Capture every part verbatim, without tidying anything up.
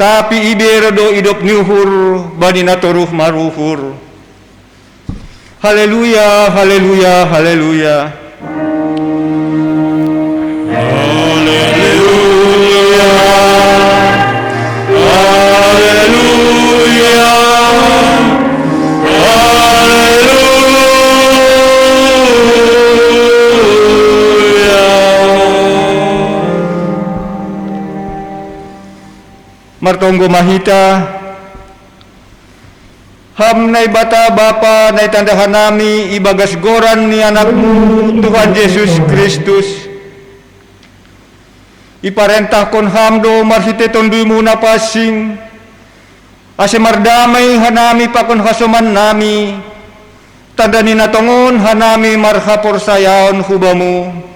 Tapi ibero do idop ni uhur bani natoruh maruhur. Haleluya, haleluya, haleluya. Haleluya, haleluya, haleluya. Martonggo ma hita. Ham Naibata Bapa, na itanda hanami ibagas goran ni Anakmu, Tuhan Jesus Kristus. Iparentahkon Ham do marhitei TonduyMu na pansing, ase mardamei hanami pakon hasomannami, tanda ni na tongon hanami marhaporsayaon hu Bamu.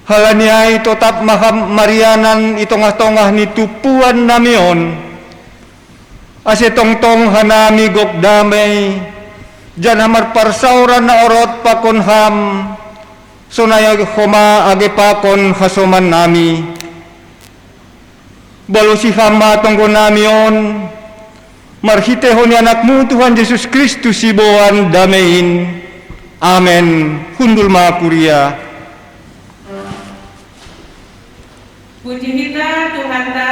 Halani ai totap ma Ham marianan i tongah-tongah ni tumpuannami on, ase tongtong hanami gok damei, janah marparsaoran na orot pakon Ham, sonai homa age pakon hasomannami. Balosi Ham ma tonggonami on, marhiteihon ni Anakmu Tuhan Jesus Kristus siboan damei in. Amen. Hundul ma kuria. Puji hita Tuhanta,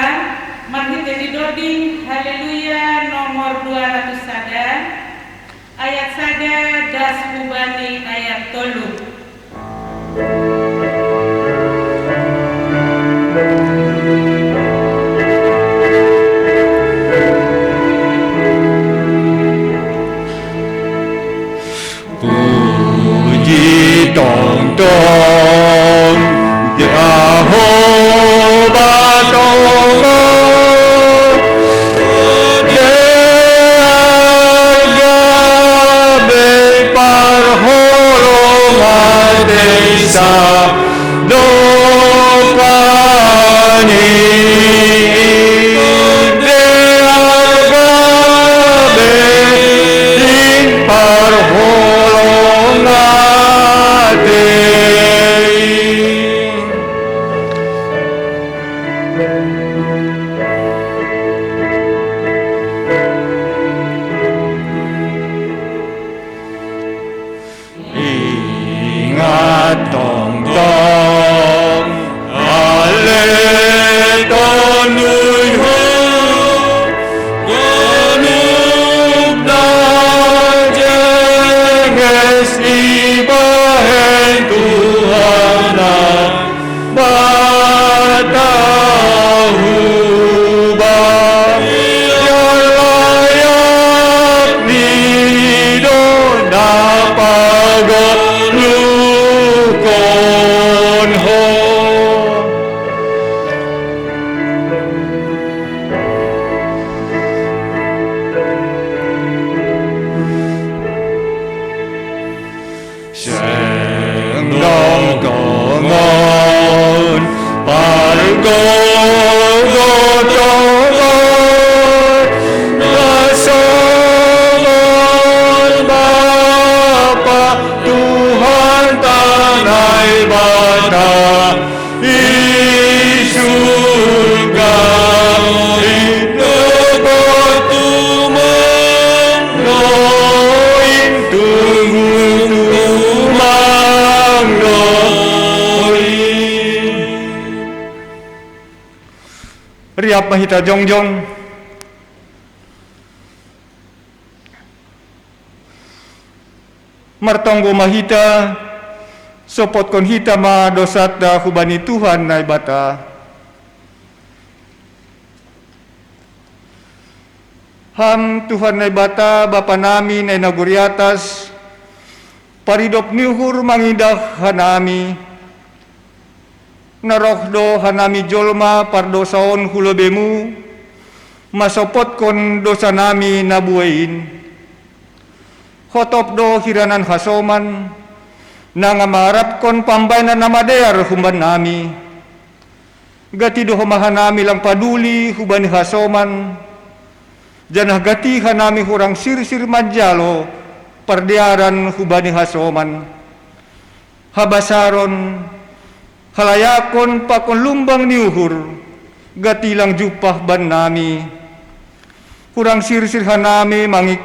marhitei ni doding Haleluya nomor dua ratus sada, ayat sada das hubani ayat tolu. Puji tongtong Jehovah Tonga, Dia gabe parholong atei sa dokani. Dia gabe parholong atei. Ingat tongtong ale tonduy ho, ganup na jenges ibahen Tuhan na Batahu ba, ia layak ni do na pagoluhkon ho. Seng dong tongon pargogotongon, na songon Bapa Tuhan ta Naibata i surga, i dob tumang do in, tunggu tumang do in. Riap ma hita jongjong. Martonggo ma hita, sopotkon hita ma dousanta hubani Tuhan Naibata. Ham Tuhan Naibata, Bapa nami na i nagori atas, paridop ni uhur mangidah hanami. Na roh do hanami jolma pardousa on hu lobeiMu, masopotkon dousanami na buei in. Hotop do hiranan hasoman, na nga mangarapkon pambahenan na madear humbannami. Gati do homa hanami lang paduli hubani hasoman, janah gati hanami hurang sirsir manjalo pardearan hubani hasoman. Habasaron, halayakon pakon lumbang ni uhur, Gati lang jumpah bannami. Hurang sirsir hanami mangik-,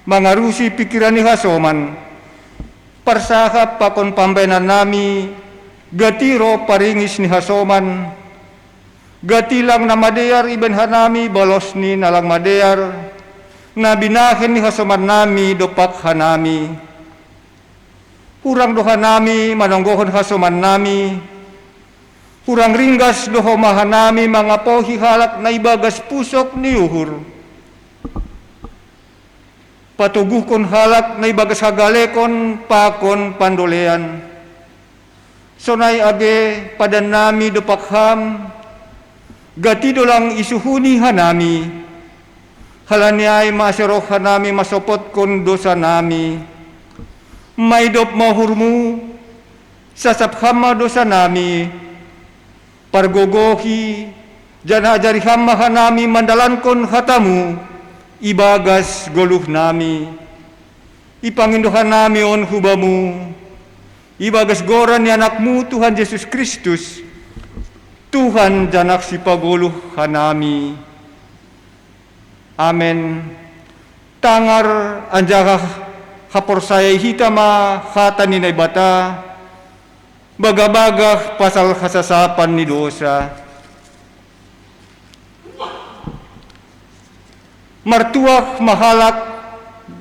mangarusi pikiran ni hasoman. Parsahap pakon pambahenannami, gati roh paringis ni hasoman. Gati lang na madear ibahen hanami balos ni na lang madear, na binahen ni hasomannami dompak hanami. Hurang do hanami manonggohon hasomannami, hurang ringgas do homa hanami mangapohi halak na ibagas pusok ni uhur. Patoguhkon halak na ibagas hagalekon pakon pandolean. Sonai age padannami dompak ham, gati do lang isuhuni hanami. Halani ai maseroh hanami masopotkon dosanami. Maidop ma uhurmu, sasap ham ma dosanami. Pargogohi, janah ajari ham ma hanami mandalankon hatamu ibagas goluhnami. Ipangindo hanami on hu bamu, ibagas goran ni Anakmu Tuhan Jesus Kristus, Tuhan janah Sipagoluh hanami. Amen. Tangar anjaha haporsayai hita ma hata ni Naibata, bagah-bagah pasal hasasapan ni dosa. Martuah ma halak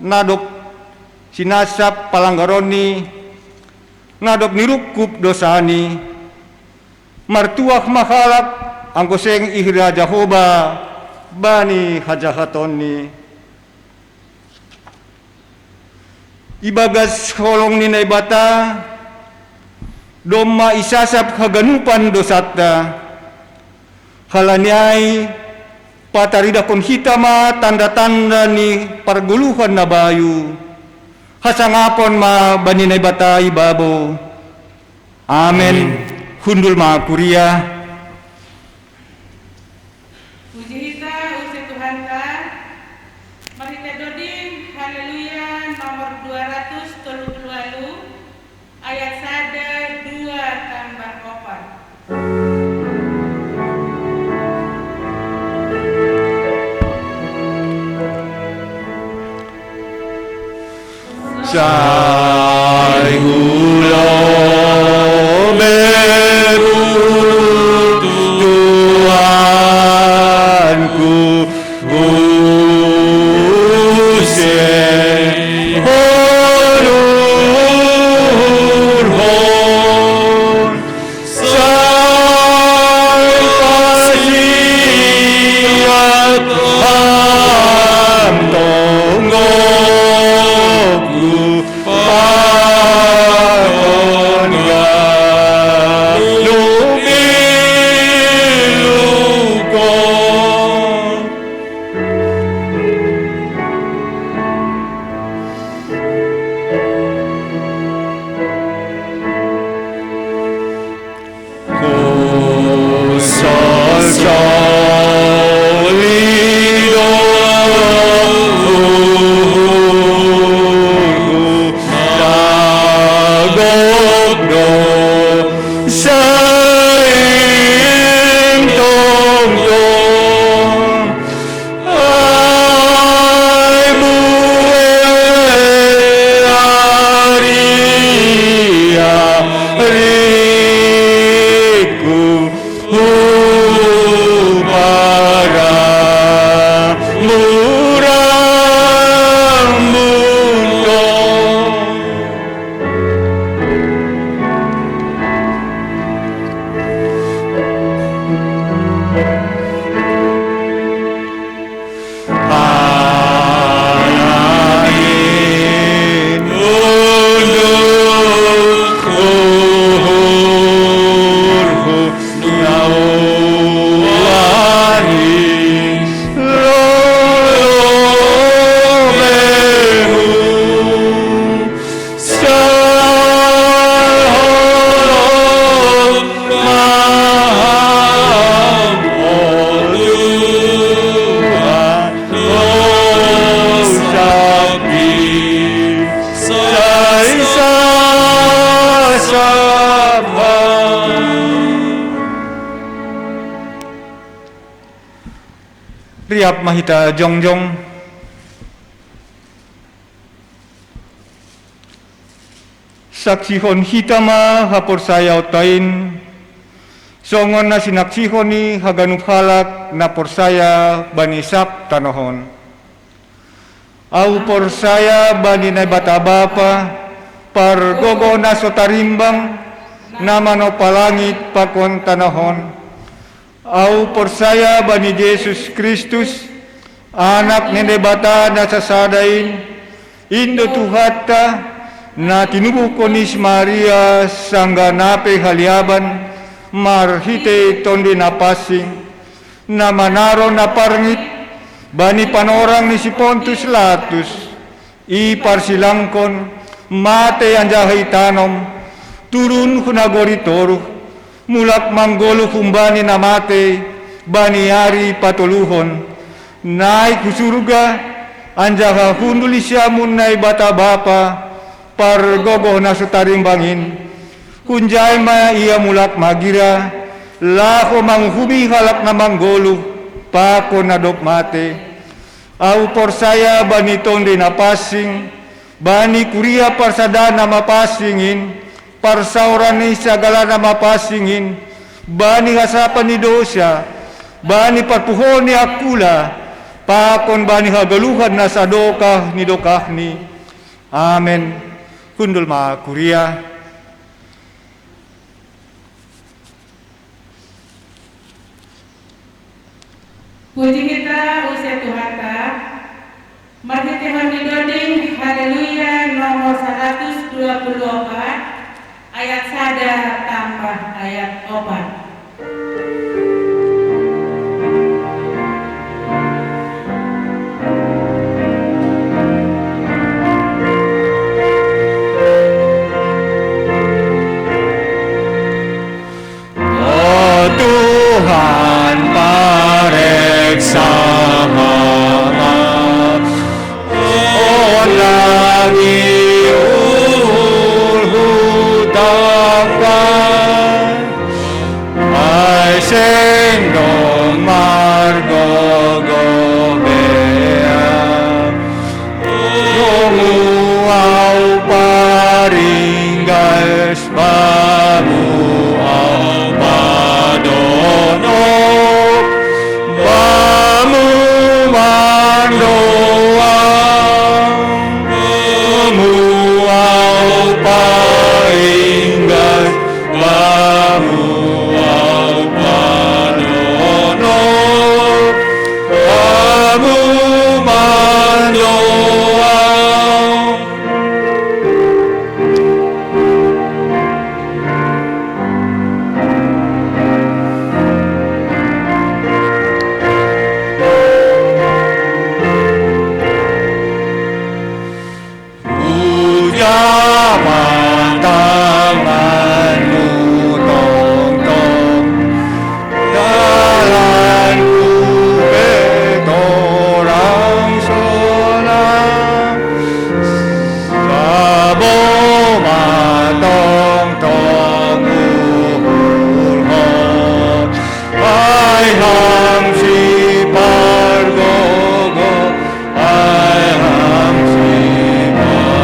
na dob sinasap palanggaronni, na dob nirungkub dosani. Martuah ma halak anggo seng ihira Jahowa bani hajahatonni. Ibagas holong ni Naibata, domma isasap haganupan dosanta. Halani ai, pataridahkon hita ma tanda-tanda ni pargoluhan na bayu. Hasangapon ma bani Naibata i babo. Amen. Amen. Hundul ma kuria. Puji hita use Tuhanta, marhite doding Haleluya nomor dua ratus tolu puluh walu, ayat sada, dua tambah opat. Sai huloh be Tuhanku, use holurhon. Sai pasiat Ham tonggoku, Riap ma hita jongjong. Saksihon hita ma haporsayaonta in, songon na sinaksihon ni haganup halak na porsaya bani sab tanoh on. Ahu porsaya bani Naibata Bapa, pargogoh na so tarimbang, na manompa langit pakon tanoh on. Ahu porsaya bani Jesus Kristus, Anak ni Naibata na sasada in, in do Tuhanta, na tinubuhkon ni si Maria sanggah na pe haliaban, marhitei Tonduy Napansing, na manaron na parngit bani panorang ni si Pontus Latus, iparsilangkon, matei anjaha itanom, turun hu nagori toruh, mulak manggoluh humbani na matei bani ari patoluhon, naik hu surga, anjaha hundul di siamun Naibata Bapa, pargogoh na so tarimbang in. Hunjai ma Ia mulak magira, laho manguhumi halak na manggoluh pakon na dob matei. Ahu porsaya bani Tonduy Napansing, bani kuria parsada na mapansing in, parsaoran ni sagala na mapansing in, bani hasapan ni dousa, bani parpuhoon ni angkula, pakon bani hagoluhan na sadokah ni dokahni. Amen. Hundul ma kuria. Puji hita use Tuhanta, marhitehon ni doding Haleluya nomor saratus dua puluh opat, ayat sada tambah ayat opat. O Tuhan, pareksa ma, on lagi uhur hutangkon, ai seng dong margogoh be. Ahu paringgas Bamu ahu padono, Bamu mandoa, Bamu ahu paringgas, Bamu ahu padono, Bamu mandoa. Puja ma tanganmu tongtong, dalanku pe torang sonang. Sabo ma tongtong uhurhon, ai Ham sipargogoh, ai Ham sipargogoh,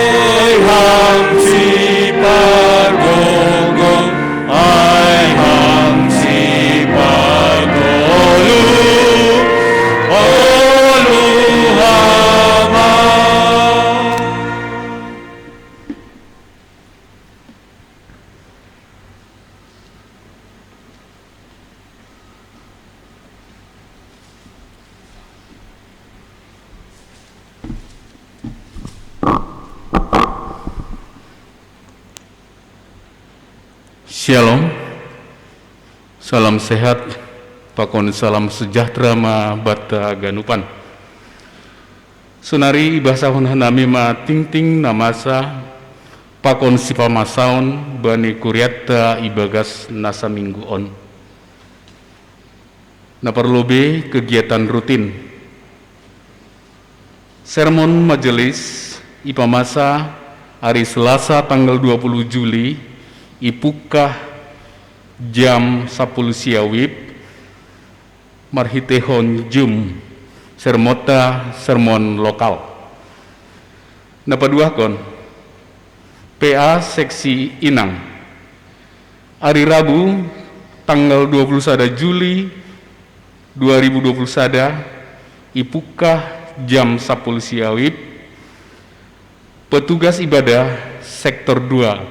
ai Ham sipargogoh, ai Ham sipargoluh, goluh Ham ma. Syalom. Salam sehat, pakon salam sejahtera ma banta haganupan. Sonari ibahasahon hanami ma tingting na masa pakon sipamasaon bani kurianta ibagas nasa minggu on. Na parlobei kegiatan rutin. Sermon majelis ipamasa ari Selasa tanggal dua puluh Juli Ipukah jam sapuluh sia wib, marhiteihon Zoom, sermonta sermon lokal. Na paduahkon, P A seksi Inang. Ari Rabu, tanggal dua puluh sada Juli dua ribu dua puluh sada, ipukah jam sapuluh sia wib, petugas ibadah sektor dua,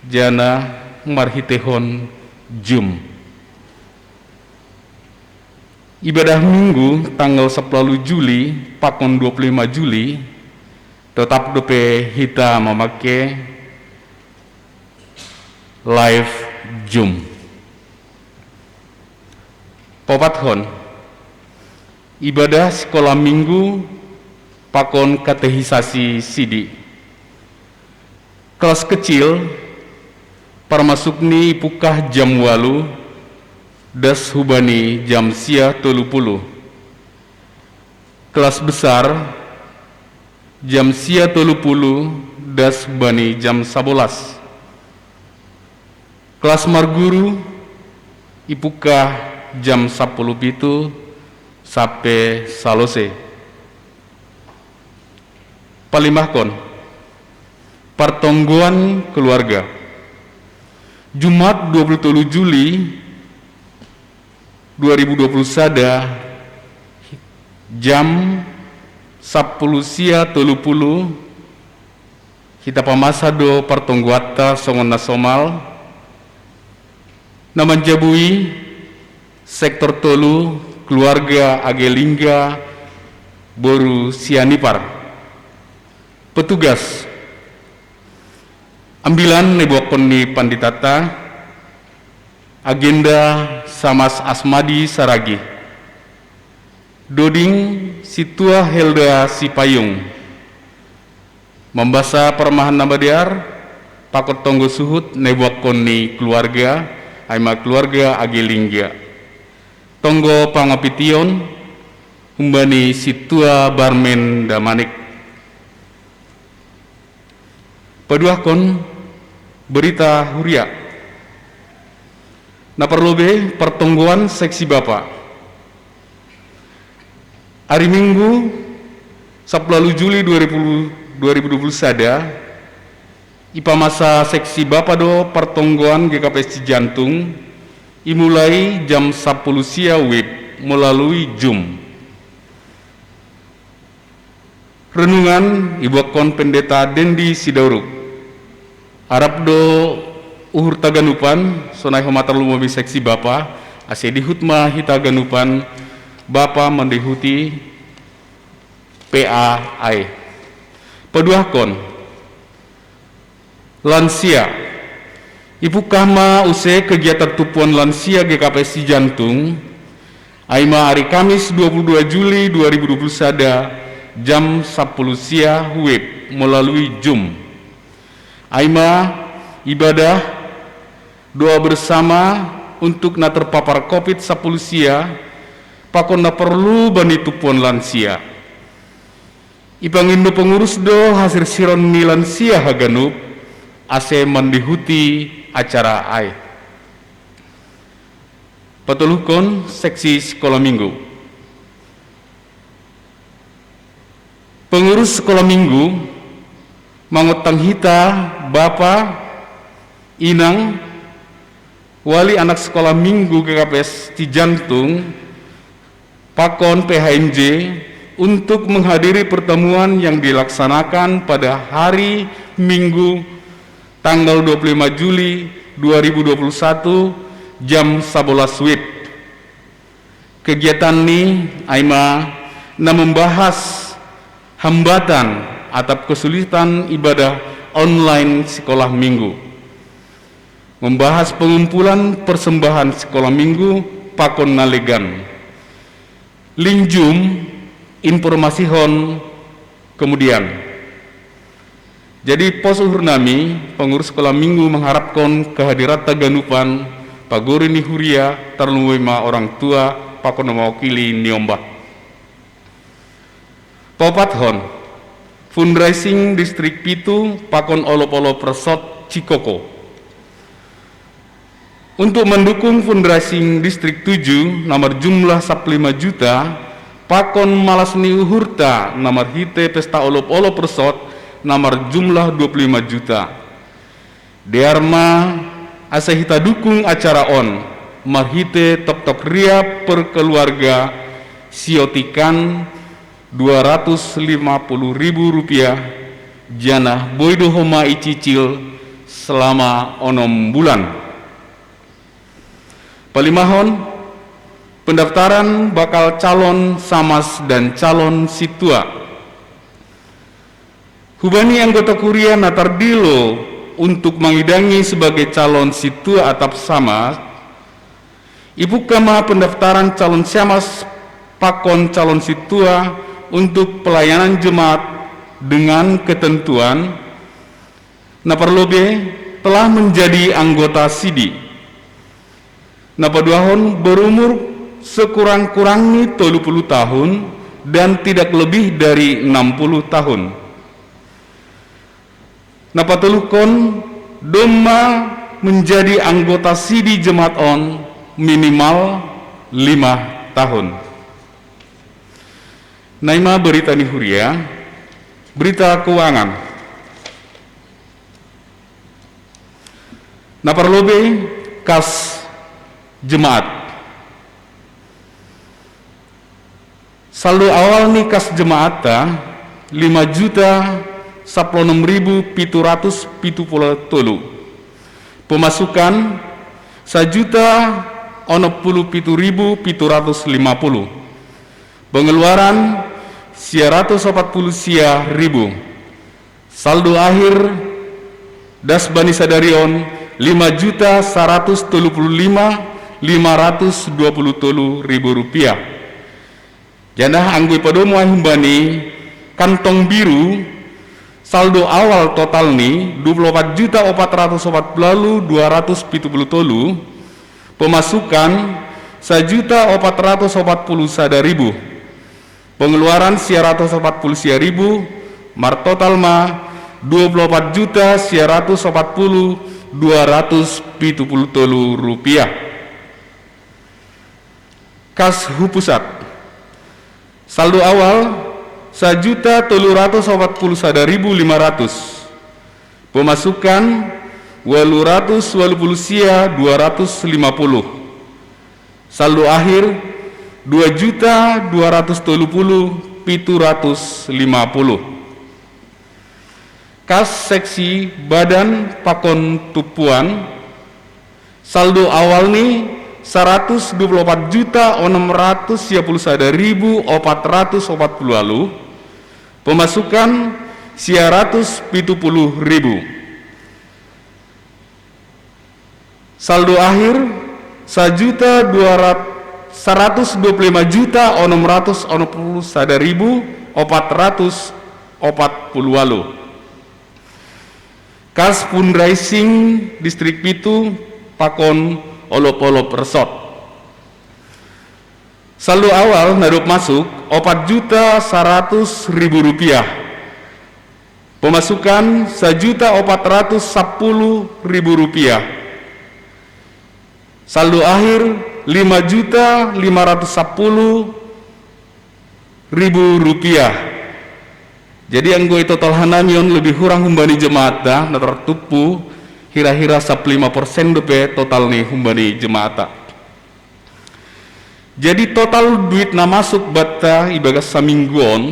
jana marhiteihon Zoom. Ibadah Minggu tanggal sapuluh Juli pakon dua puluh lima Juli, tetap dope hita mamake live Zoom. Paopathon, ibadah sekolah Minggu pakon katehisasi sidi. Kelas kecil, parmasukni ipukah jam walu, das hubani jam sia tolu puluh. Kelas besar, jam sia tolu puluh, das hubani jam sabolas. Kelas marguru, ipukah jam sapuluh pitu sampe salose. Palimahkon, partonggoan keluarga. Jumat dua puluh tolu Juli dua ribu dua puluh sada, jam sapuluh sia tolu puluh, hita pamasa do partonggoanta songon na somal, na manjabui sektor tolu, keluarga Agelingga, boru Sianipar. Petugas, ambilan na iboakkon ni panditata, agenda Samas Asmadi Saragih, doding Sintua Helda Sipayung. Mambasa parmahan na madear pakon tonggo suhut na iboakkon ni keluarga, ai ma keluarga Agelingga. Tonggo pangapition humbani Sintua Barmen Damanik. Paduahkon, berita huria. Na parlobei, partonggoan seksi bapa. Ari Minggu sapuluh Juli dua ribu, dua ribu dua puluh sada, ipamasa seksi bapa do partonggoan G K P S Cijantung, imulai jam sapuluh sia wib melalui Zoom. Renungan iboakkon Pendeta Dendi Sidauruk. Arap do uhurta ganupan, sonai homa tarlumobi seksi bapa, ase dihut ma hita ganupan, bapa mandihuti P A ai. Paduahkon, lansia. Ipukah ma use kegiatan tumpuan lansia G K P S Cijantung, ai ma ari Kamis dua puluh dua Juli dua ribu dua puluh sada, jam sapuluh sia wib melalui Zoom. Ai ma ibadah doa bersama untuk na terpapar covid sapuluh sia, pakon na porlu bani tumpuan lansia. Ipangindo pengurus do hasirsiron ni lansia haganup, ase mandihuti acara ai. Patoluhkon, seksi sekolah Minggu. Pengurus sekolah Minggu mangontang hita, bapa, inang, wali anak sekolah Minggu G K P S Cijantung, pakon P H M J, untuk menghadiri pertemuan yang dilaksanakan pada hari Minggu tanggal dua puluh lima Juli dua ribu dua puluh satu, jam sabolas wib. Kegiatan ni ai ma na membahas hambatan atap kesulitan ibadah online sekolah Minggu. Membahas pengumpulan persembahan sekolah Minggu pakon na legan. Link Zoom, informasihon kemudian. Jadi pos uhur nami, pengurus sekolah Minggu mengharapkon kehadiranta ganupan, pagori ni huria, tarlumobi ma orang tua, pakon na mawakili niombah. Paopathon, fundraising distrik pitu pakon olop-olop resort Cikoko. Untuk mendukung fundraising Distrik tujuh, nomor jumlah saplima juta, pakon malas ni uhurta, nomor hite pesta olop-olop resot, nomor jumlah dua puluh lima juta. Dear ma asa hita dukung acara on, marhite toktok ria perkeluarga, siotikan dua ratus lima puluh ribu rupiah, janah boi do homa icicil selama onom bulan. Palimahon, pendaftaran bakal calon samas dan calon situa. Hubani anggota kuria na tardilo untuk mangidangi sebagai calon situa atap samas, ipuka ma pendaftaran calon samas pakon calon situa untuk pelayanan jemaat dengan ketentuan, na parlobei telah menjadi anggota sidi. Na paduahon berumur sekurang-kurangni tolu puluh tahun dan tidak lebih dari enam puluh tahun. Na patoluhon domma menjadi anggota sidi jemaat on minimal lima tahun. Naima berita ni huria, berita keuangan. Na parlobei kas jemaat. Saldo awal ni kas jemaatta lima juta sapuluh onom ribu pitu ratus pitu puluh tolu. Pemasukan sajuta onom puluh pitu ribu pitu ratus lima puluh. Pengeluaran sia ratus opat puluh sia ribu. Saldo akhir das bani sadari on lima juta saratus tolu puluh lima lima ratus dua puluh tolu ribu rupiah. Janah anggo ipadomu ai humbani kantong biru, saldo awal totalni dua puluh opat juta opat ratus opat puluh dua ratus pitu puluh tolu, pemasukan sajuta opat ratus opat puluh sada ribu. Pengeluaran sia ratus opat puluh sia ribu, martotal ma dua puluh opat juta sia ratus opat puluh dua ratus pitu puluh tolu rupiah. Kas hu pusat. Saldo awal sajuta tolu ratus opat puluh sada ribu lima ratus. Pemasukan walu ratus walu puluh sia dua ratus lima puluh. Saldo akhir dua juta dua ratus tolu puluh pitu ratus lima puluh. Kas seksi badan pakon tumpuan, saldo awalni saratus dua puluh opat juta onom ratus sia puluh sada ribu opat ratus opat puluh walu, pemasukan sia ratus pitu puluh ribu. Saldo akhir sajuta dua ratus saratus dua puluh lima juta onom ratus onom puluh sada ribu opat ratus opat puluh walu. Kas fundraising Distrik pitu pakon olop-olop resot. Saldo awal na dob masuk opat juta saratus ribu rupiah. Pemasukan sajuta opat ratus sapuluh ribu rupiah. Saldo akhir lima juta lima ratus sapuluh ribu rupiah. Jadi anggo itotal hanami on lebih hurang humbani jemaatta na tartumpu hira-hira saplima persen dope total ni humbani jemaatta. Jadi total duit na masuk banta ibagas saminggu on,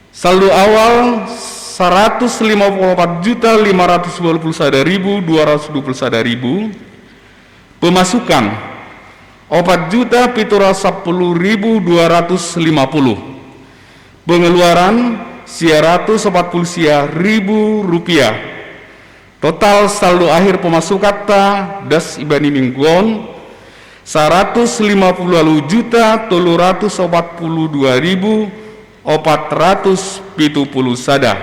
saldo awal saratus lima puluh opat juta lima ratus dua puluh sada ribu dua ratus dua puluh sada ribu, pemasukan opat juta pitu ratus sapuluh ribu dua ratus lima puluh, pengeluaran sia ratus opat puluh sia ribu rupiah. Total saldo akhir pemasukanta das ibani minggu on saratus lima puluh walu juta tolu ratus opat puluh dua ribu opat ratus pitu puluh sada.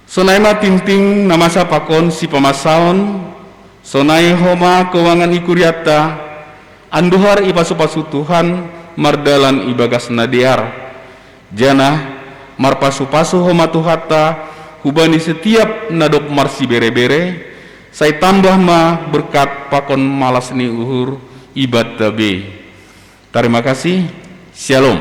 Sonai ma tingting na masa pakon sipamasaon, sonai homa keuangan i kuriatta, andohar ipasu-pasu Tuhan mardalan ibagas na dear. Janah marpasu-pasu homa Tuhanta hubani setiap na dob marsibere-bere, Sai tambah ma berkat pakon malas ni uhur ibanta be. Tarima kasih. Shalom.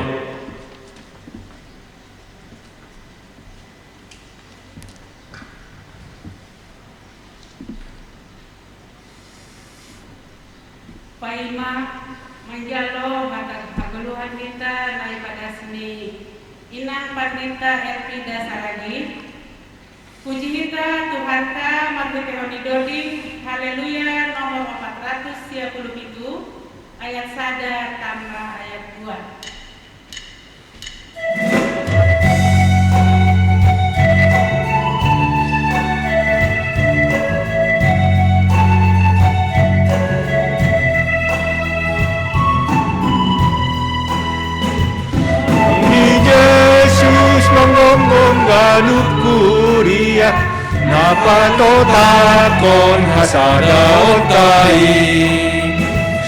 Paima manjalo mata hagoluhan hita nai bagas ni Inang Pandita Elvida Saragih. Puji hita Tuhanta marhitehon ni doding Haleluya nomor opat ratus sia puluh pitu, ayat sada tambah ayat dua. Ni Jesus manggonggong ganup kuria, na patotakon hasadaonta i.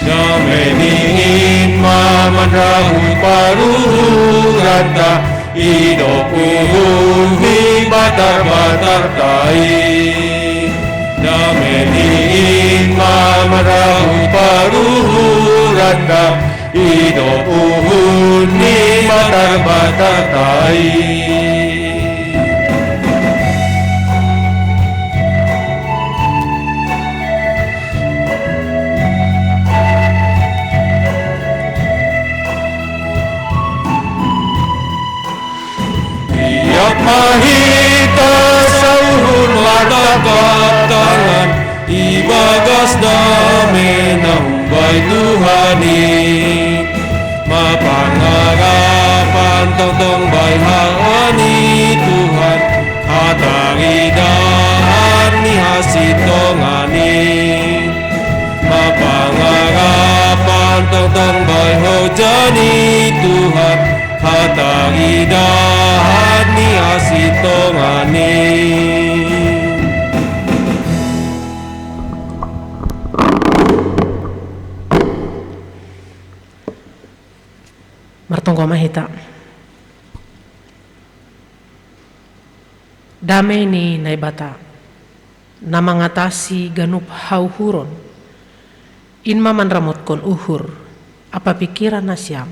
Dame ni in ma manrauh paruhuranta, idop uhur ni batarbatarta i. Dame ni in ma manrauh paruhuranta, idop uhur ni batarbatarta i. Tiap ma hita sauhur martangkap tangan, ibagas dame na humbai Tuhan i. Mapangarapan tongtong bai hata ni Tuhan, hataridahan ni hasintongan i. Mapangarapan tongtong bai horja ni Tuhan, hataridahan ni hasintongan i. Martonggo ma hita. Dame ni Naibata, na mangatasi ganup hauhuron, in ma manramotkon uhur ampa pingkiran nasiam,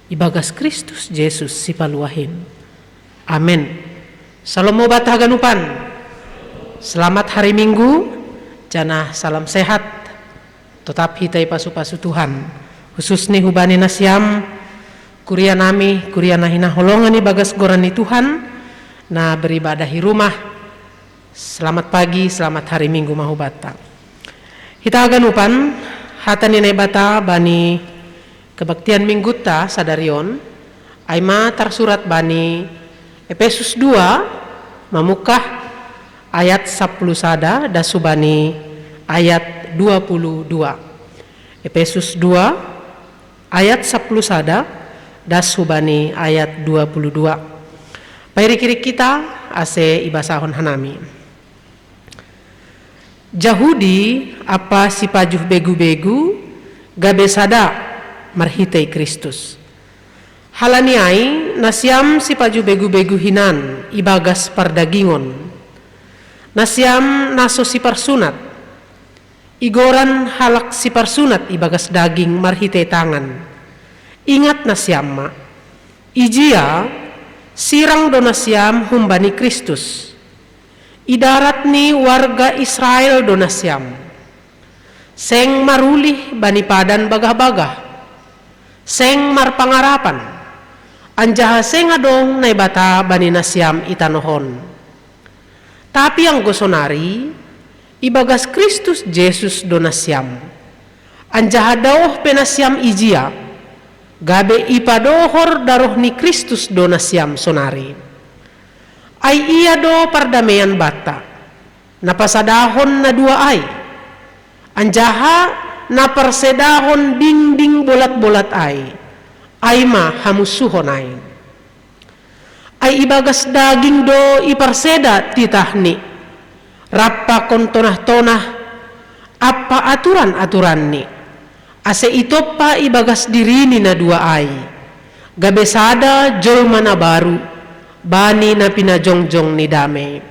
ibagas Kristus Jesus Sipaluah in. Amen. Shalom obat haganupan. Selamat hari Minggu, janah salam sehat. Totap hita ipasupasu Tuhan, khususni hubani nasiam, kuria nami, kuria na hinaholongan ibagas goran ni Tuhan, na beribadah i rumah. Selamat pagi, selamat hari Minggu ma hubanta. Hita haganupan, hata ni Naibata bani kebaktian Minggunta sadari on, ai ma tarsurat bani Epesus dua, mamungkah ayat sapuluh sada das hubani ayat dua puluh dua. Epesus dua ayat sapuluh sada das hubani ayat dua puluh dua. Pairik-irik hita ase ibasahon hanami. Jahudi ampa sipajuh begu-begu gabe sada marhitei Kristus. Halani ai nasiam sipajuh begu-begu hinan ibagas pardagingon. Nasiam na so siparsunat, igoran halak siparsunat ibagas daging marhitei tangan. Ingat nasiam ma, ijia sirang do nasiam humbani Kristus. Idarat ni warga Israel do nasiam. Seng marulih bani padan bagah-bagah, seng marpangarapan, anjaha seng adong Naibata bani nasiam i tanoh on. Tapi anggo sonari, ibagas Kristus Jesus do nasiam. Anjaha daoh pe nasiam ijia, gabe ipadohor daroh ni Kristus do nasiam sonari. Ai ia do pardameian banta, na pasadahon na dua ai, anjaha na parsedahon dingding bolat-bolat ai, ai ma hamunsuhon ai. Ai ibagas daging do iparseda titahni, rap pakon tonah-tonah ampa aturan-aturanni, ase itompa ibagas dirini na dua ai, gabe sada jolma na baru bani na pinajongjong ni dame.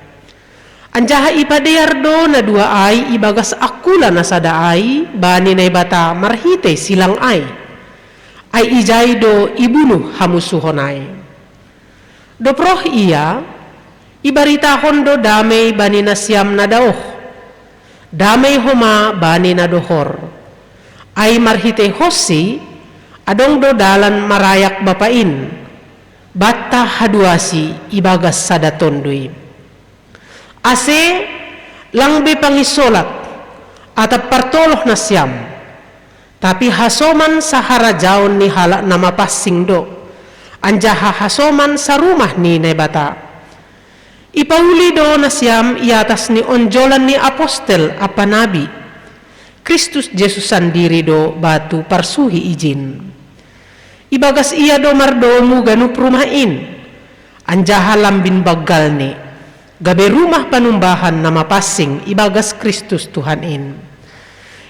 Anjaha ipadear do na dua ai ibagas angkula na sada ai bani Naibata marhitei silang ai. Ai ijai do ibunuh hamusuhon ai. Dob roh ia, ibaritahon do damei bani nasiam na daoh, damei homa bani na dohor. Ai marhiteihonsi, adong do dalan marayak Bapa in, banta haduasi ibagas sada Tonduy. Ase, lang be panginsolat, atap partoloh nasiam, tapi hasoman saharajaon ni halak na mapansing do, anjaha hasoman sarumah ni Naibata. Ipauli do nasiam i atas ni onjolan ni apostel ampa nabi, Kristus Jesus sandiri do batu parsuhi ijin. Ibagas ia do mardomu ganup rumah in, anjaha lambin banggalni, gabe rumah panumbahan na mapansing ibagas Kristus Tuhan in.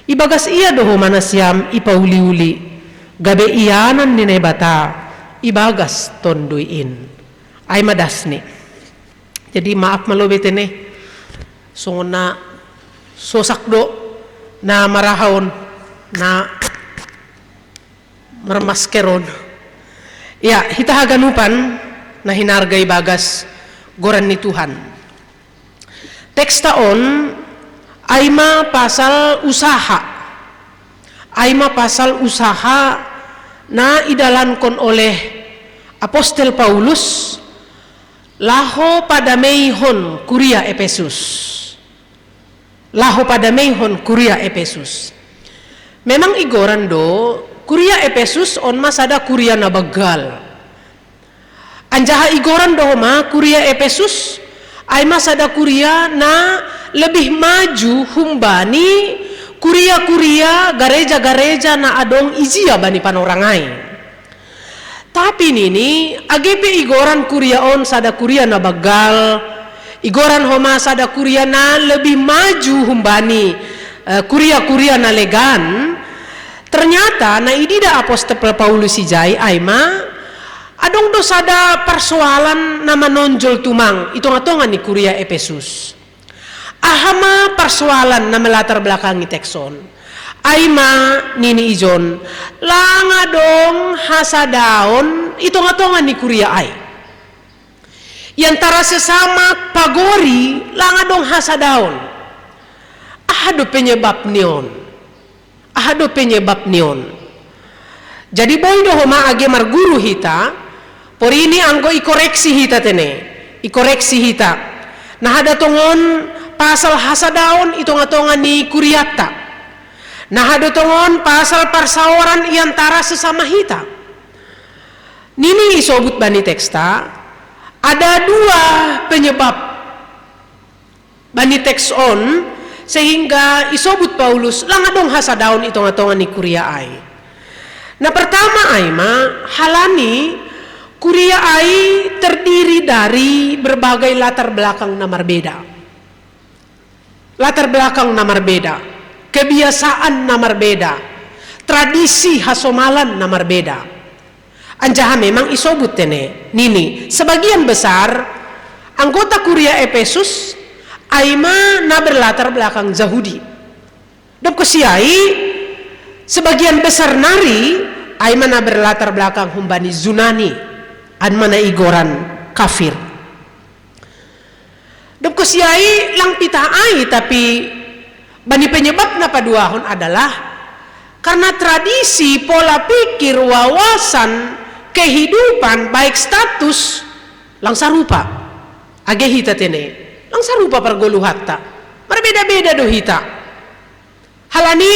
Ibagas ia do homa nasiam ipauliuli, gabe ianan ni Naibata ibagas Tonduy in. Ai ma dasni. Jadi maaf ma lobei tene, songon na sosak do na marahaon na marmaskeron. Ya, hita haganupan na hinarga ibagas goran ni Tuhan. Teksta on ai ma pasal usaha. Ai ma pasal usaha na idalankon oleh apostel Paulus laho padameihon kuria Epesus. Laho padameihon kuria Epesus. Memang igoran do, kuria Epesus on ma sada kuria na banggal. Anjaha igoran do homa kuria Epesus, ai ma sada kuria na lebih maju humbani kuria-kuria gareja-gareja na adong ijia bani panorang ai. Tapi nini, age pe igoran kuria on sada kuria na banggal, igoran homa sada kuria na lebih maju humbani, eh, kuria-kuria na legan, ternyata na idida apostel Paulus ijai ai ma, adong do sada parsoalan na manonjol tumang i tonga-tonga ni kuria Epesus. Aha ma parsoalan na melatar belakangi teks on? Ai ma nini ijon, lang adong hasadaon i tonga-tonga ni kuria ai. I antara sesama pagori lang adong hasadaon. Aha do penyebab ni on? Aha do penyebab ni on? Jadi boi do homa age marguru hita, porini anggo ikoreksi hita tene, ikoreksi hita. Na hada tongon pasal hasadaon i tonga-tonga ni kurianta. Na hada tongon pasal parsaoran i antara sesama hita. Nini isobut bani teksta, ada dua penyebab bani teks on, sehingga isobut Paulus lang adong hasadaon i tonga-tonga ni kuria ai. Na pertama ai ma, halani kuria ai terdiri dari berbagai latar belakang na marbeda. Latar belakang na marbeda, kebiasaan na marbeda, tradisi hasomalan na marbeda. Anjaha memang isobut tene, nini, sebagian besar anggota kuria Epesus ai ma na berlatar belakang Jahudi. Dob konsi ai, sebagian besar nari ai ma na berlatar belakang humbani Junani, ai ma na igoran kafir. Dob konsi ai lang pitah ai, tapi bani penyebab na paduahon adalah karena tradisi, pola pikir, wawasan, kehidupan, baik status, lang sarupa. Age hita tene, lang sarupa pargoluhanta. Marbeda-beda do hita. Halani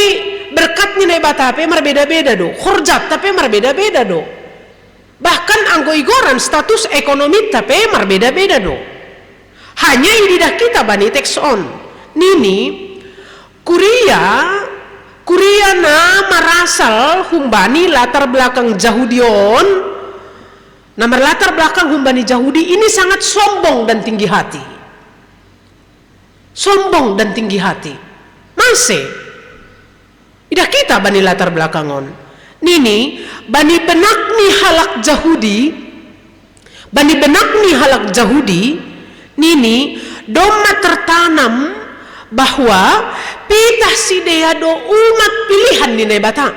berkat ni Naibata pe marbeda-beda do, horjanta pe marbeda-beda do. Bahkan anggo igoran status ekonominta pe marbeda-beda do. Hanya ididah hita bani teks on. Nini, kuria, kuria na marasal humbani latar belakang Jahudi on, na marlatar belakang humbani Jahudi ini sangat sombong dan tinggi hati. Sombong dan tinggi hati. Mase? Idah hita bani latar belakang on. Nini, bani benak ni halak Jahudi, bani benak ni halak Jahudi, nini, Domma tertanam bahwa pitah sidea do umat pilihan ni Naibata.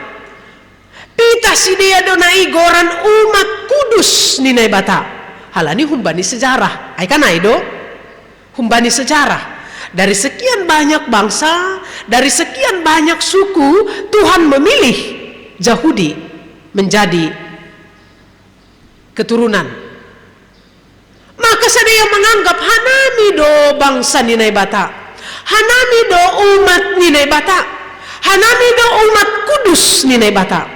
Pitah sidea do na igoran umat kudus ni Naibata. Halani humbani sejarah. Ai kan ai do? Humbani sejarah. Dari sekian banyak bangsa, dari sekian banyak suku, Tuhan memilih Jahudi menjadi keturunan. Maka sadea menganggap hanami do bangsa ni Naibata. Hanami do umat ni Naibata. Hanami do umat kudus ni Naibata.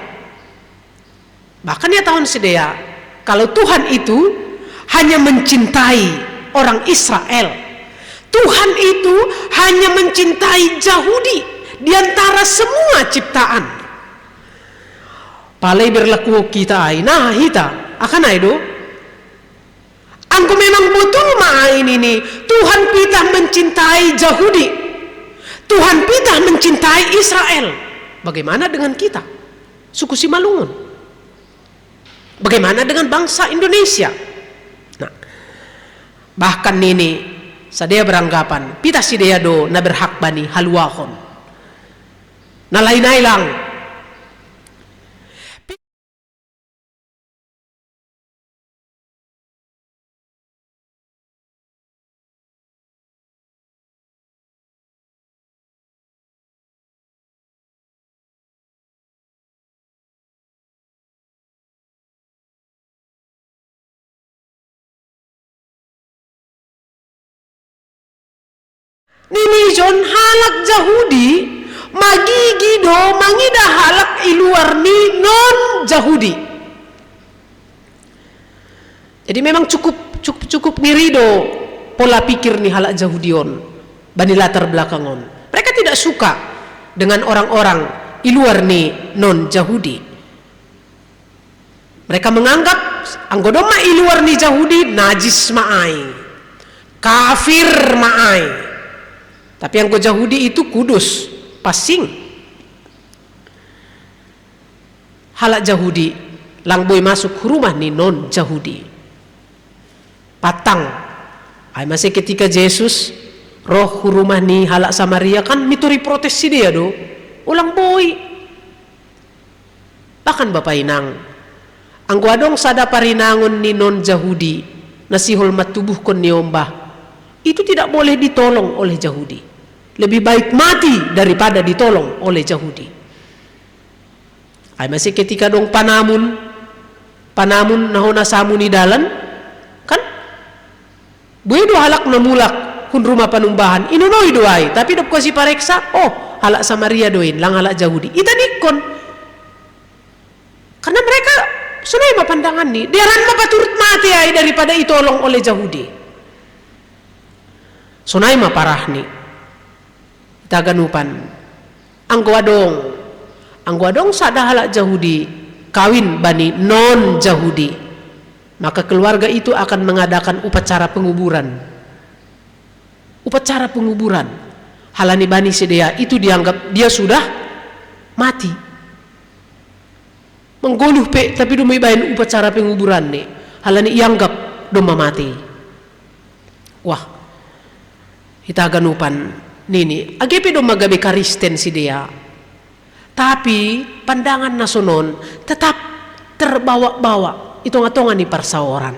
Bahkan ia tahun sidea, kalau Tuhan itu hanya mencintai orang Israel, Tuhan itu hanya mencintai Jahudi di antara semua ciptaan. Palai berlaku kita ai, nah hita, akan ai do. Anggo memang botul ma ai nini, Tuhan pitah mencintai Jahudi, Tuhan pitah mencintai Israel. Bagaimana dengan kita? Suku Simalungun. Bagaimana dengan bangsa Indonesia? Nah, bahkan nini, sadea beranggapan, pitah sidea do na berhak bani haluahon. Na lain ai lang. Nini John, halak Jahudi magigi do mangidah halak i luar ni non Jahudi. Jadi memang cukup cukup cukup ngeri do pola pikir ni halak Jahudi on bani latar belakang on. Mereka tidak suka dengan orang-orang i luar ni non Jahudi. Mereka menganggap anggo domma i luar ni Jahudi najis ma ai, kafir ma ai. Tapi anggo Jahudi itu kudus, passing. Halak Jahudi lang boi masuk hu rumah ni non Jahudi. Patang. Ai mase ketika Jesus roh hu rumah ni halak Samaria kan mitori protes sidea do. Ulang boi. Bahkan bapa inang, anggo adong sada parinangon ni non Jahudi na sihol mantubuhkon ni ombah, itu tidak boleh ditolong oleh Jahudi. Lebih baik mati daripada ditolong oleh Jahudi. Ai mase ketika dong panamun, panamun na hona samu ni dalan, kan? Bue do halak na mulak hun rumah panumbahan, inonoi do ai, tapi dob kasi pareksa, oh, halak Samaria do in, lang halak Jahudi. Ita ningkon. Karena mereka sonai ma pandangan ni, dearan ma paturut mate ai daripada itolong oleh Jahudi. Sonai ma parah ni. Ita ganupan. Anggo adong, anggo adong sada halak Jahudi kawin bani non Jahudi, maka keluarga itu akan mengadakan upacara penguburan. Upacara penguburan. Halani bani sidea itu dianggap dia sudah mati. Menggoluh pe, tapi dumi bain upacara penguburan ni. Halani ianggap domma mati. Wah, ita ganupan nini. Age pe domma gabe Karisten sidea. Tapi pandangan na sonon tetap terbawa-bawa i tonga-tonga ni parsaoran.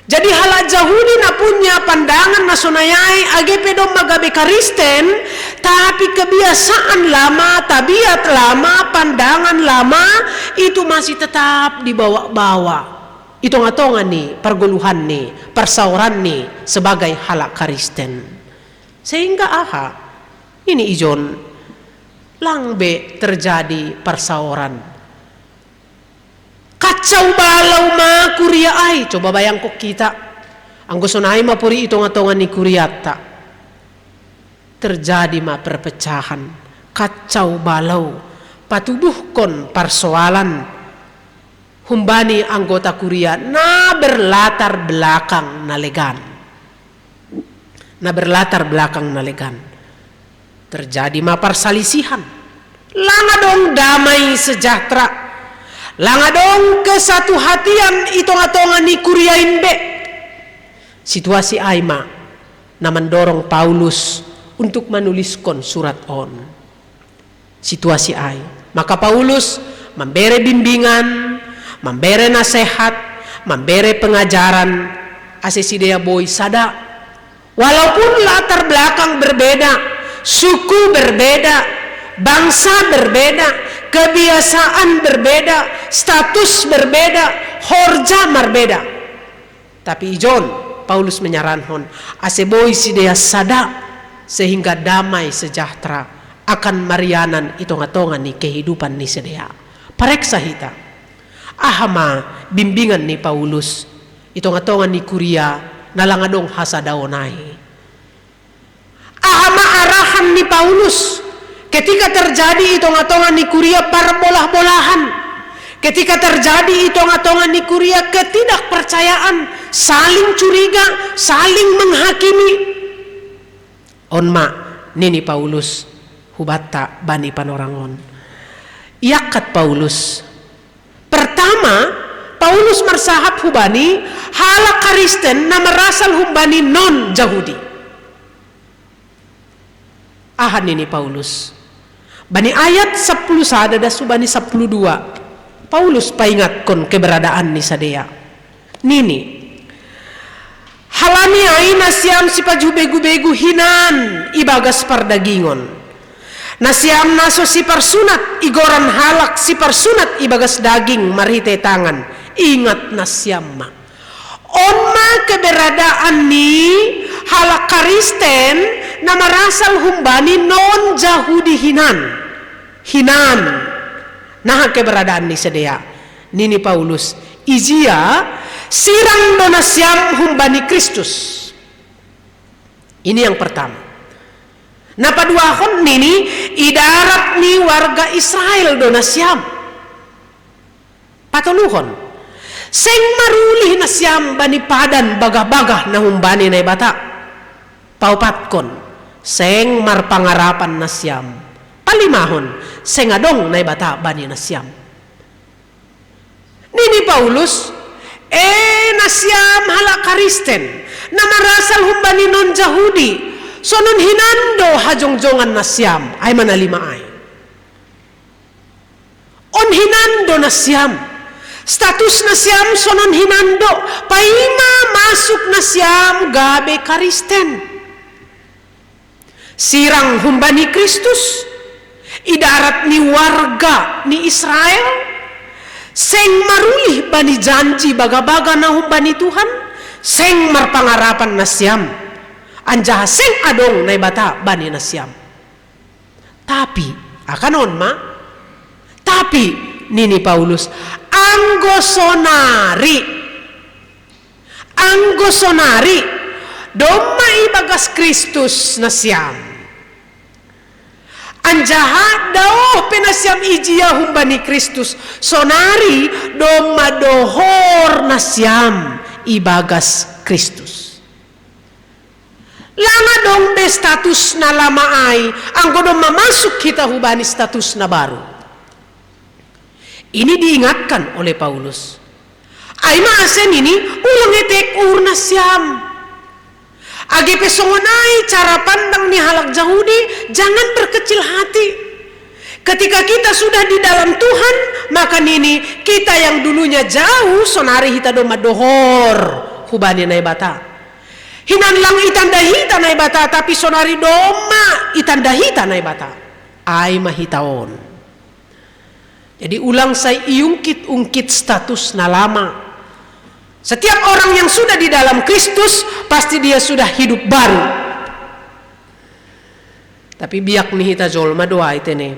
Jadi halak Jahudi na punya pandangan na sonai ai, age pe domma gabe Karisten, tapi kebiasaan lama, tabiat lama, pandangan lama itu masih tetap dibawa-bawa i tonga-tonga ni pargoluhan ni, parsaoran ni sebagai halak Karisten. Sehingga aha? Ini ijon lang be terjadi parsaoran. Kacau balau ma kuria ai, coba bayangkon kita. Anggo sonai ma pori i tonga-tonga ni kuriatta. Terjadi ma perpecahan, kacau balau, patubuhkon parsoalan humbani anggota kuria na berlatar belakang na legan. Na berlatar belakang na legan. Terjadi ma parsalisihan. Lang adong damai sejahtera. Lang adong kesatuhatian i tonga-tonga ni kuria in be. Situasi ai ma na mandorong Paulus untuk manuliskon surat on. Situasi ai. Maka Paulus mambere bimbingan, mambere nasehat, mambere pengajaran, ase sidea boi sada. Walaupun latar belakang berbeda, suku berbeda, bangsa berbeda, kebiasaan berbeda, status berbeda, horja marbeda. Tapi ijon, Paulus menyaranhon, ase boi sidea sada, sehingga damai sejahtera akan marianan i tonga-tonga ni kehidupan ni sidea. Pareksa hita. Aha ma bimbingan ni Paulus i tonga-tonga ni kuria na lang adong hasadaon ai. Aha ma arahan ni Paulus ketika terjadi i tonga-tonga ni kuria parbolah-bolahan, ketika terjadi i tonga-tonga ni kuria ketidakpercayaan, saling curiga, saling menghakimi? On ma nini Paulus hubanta bani panorangon. Iangkat Paulus. Pertama, Paulus marsahap hubani halak Kristen na marasal humbani non Jahudi. Aha nini Paulus? Bani ayat sapuluh sada das hubani sapuluh dua, Paulus paingatkon keberadaan ni sidea. Nini, halani ai nasiam sipajubegu-begu hinan ibagas pardagingon. Nasiam na so siparsunat igoran halak siparsunat ibagas daging marhite tangan. Ingat nasiam ma. On ma keberadaan ni halak Kristen na marasal humbani non Jahudi hinan. Hinan. Naha keberadaan ni sidea? Nini Paulus, ijia sirang do nasiam humbani Kristus. Ini yang pertama. Na paduahon nini, idarat ni warga Israel do nasiam. Patoluhon, seng marulih nasiam bani padan bagah-bagah na humbani Naibata. Paopatkon, seng marpangarapan nasiam. Palimahon, seng adong Naibata bani nasiam. Nini Paulus, e nasiam halak Kristen na marasal humbani non Jahudi, sonon hinan do hajongjongan nasiam, ai ma na lima ai. On hinan do nasiam. Status nasiam sonon hinan do, paima masuk nasiam gabe Kristen. Sirang humbani Kristus, idarat ni warga ni Israel, seng marulih bani janji bagah-bagah na humbani Tuhan, seng marpangarapan nasiam, anjaha seng adong Naibata bani nasiam. Tapi, akanon ma? Tapi, nini Paulus, anggo sonari, anggo sonari, domma ibagas Kristus nasiam. Anjaha daoh pe nasiam ijia humbani Kristus, sonari domma dohor nasiam ibagas Kristus. Lang adong be status na lama ai, anggo domma masuk hita hubani status na baru. Ini diingatkan oleh Paulus. Ai ma ase nini, ulang etek uhur nasiam. Age pe songon ai cara pandang ni halak Jahudi, jangan berkecil hati. Ketika kita sudah di dalam Tuhan, maka nini, kita yang dulunya jauh, sonari hita domma dohor hubani Naibata. Hinan lang itanda hita Naibata, tapi sonari domma itanda hita Naibata. Ai ma hita on. Jadi ulang sai iungkit-ungkit status na lama. Setiap orang yang sudah di dalam Kristus, pasti dia sudah hidup baru. Tapi biak ni hita jolma do ai tene.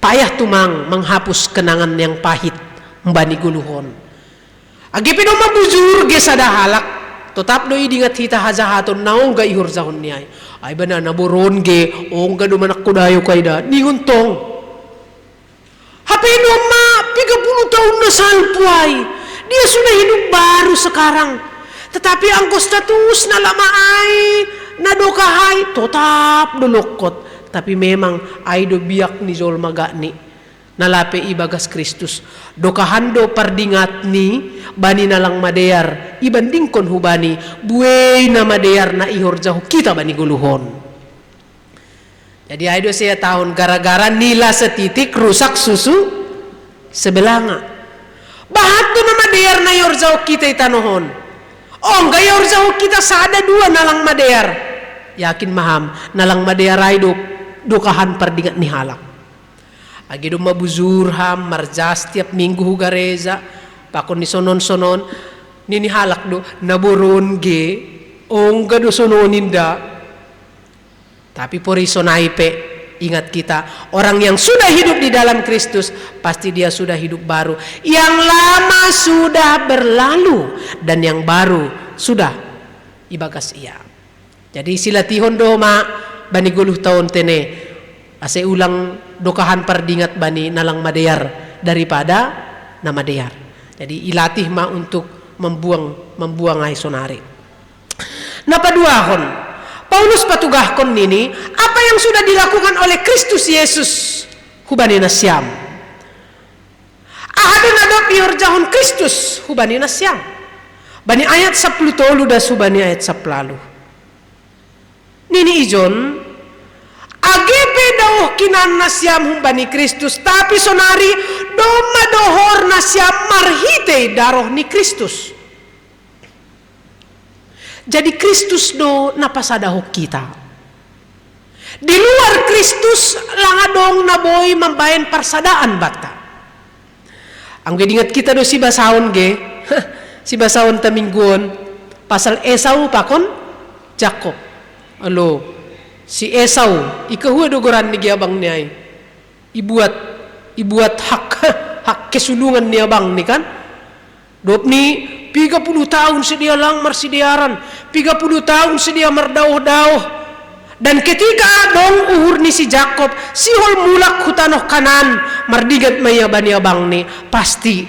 Payah tumang menghapus kenangan yang pahit humbani ngoluhon. Age pe domma bujur ge sada halak, totap do idingat hita hajahaton na ongga ihorjahon ni ai. Ai bana na boron ge, ongga do manangko dayo kai da, ningon tong. Hape domma piga puluh tahun na salpu ai, dia sudah hidup baru sekarang. Tetapi anggo status na lama ai, na dokah ai, totap do longkot. Tapi memang ai do biak ni jolma gakni. na lape ibagas Kristus. Dokahan do pardingatni bani na lang madear ibandingkon hubani buei na madear na ihorjahon hita bani goluhon. Jadi ai do saya tahun gara-gara nila setitik rusak susu sebelanga. Bahat do na madear na ihorjahon hita i tanohon. Ongga ihorjahon hita sada dua na lang madear. Yakin ma ham, na lang madear ai do dokahan pardingat ni halak. Agi do mabujur ham marjas tiap minggu hu gareja, pakon ni sonon-sonon, nini halak do na boron ge, ongga do sonon inda. Tapi pori sonai pe, ingat kita, orang yang sudah hidup di dalam Kristus, pasti dia sudah hidup baru. Yang lama sudah berlalu dan yang baru sudah ibagas ia. Jadi silatihon do ma bani goluh taon tene, ase ulang dokahan pardingat bani na lang madear daripada na madear. Jadi ilatih ma untuk membuang membuang ai sonari. Na paduahon, Paulus patugahkon nini apa yang sudah dilakukan oleh Kristus Yesus hubani nasiam. Aha do na dob ihorjahon Kristus hubani nasiam. Bani ayat sapuluh tolu das hubani ayat sapuluh ualu. Nini ijon, age pe daoh kinan nasiam humbani Kristus, tapi sonari domma dohor nasiam marhitei daroh ni Kristus. Jadi Kristus do na pasadahon hita. Di luar Kristus lang adong na boi mambaen parsadaan banta. Anggo idingat kita do sibasaon ge, sibasaon ta mingguon, pasal Esau pakon Jakob. Alo, si Esau, ikahua do goran ni ge abang ni ai. Ibuat, ibuat hak, hak kesulungan ni abang ni kan. Dob ni piga puluh tahun sidea lang marsidearan, piga puluh tahun sidea mardaoh-daoh. Dan ketika adong uhur ni si Jakob, sihol mulak hu tanoh Kanaan, mardingat ma ia bani abang ni, pasti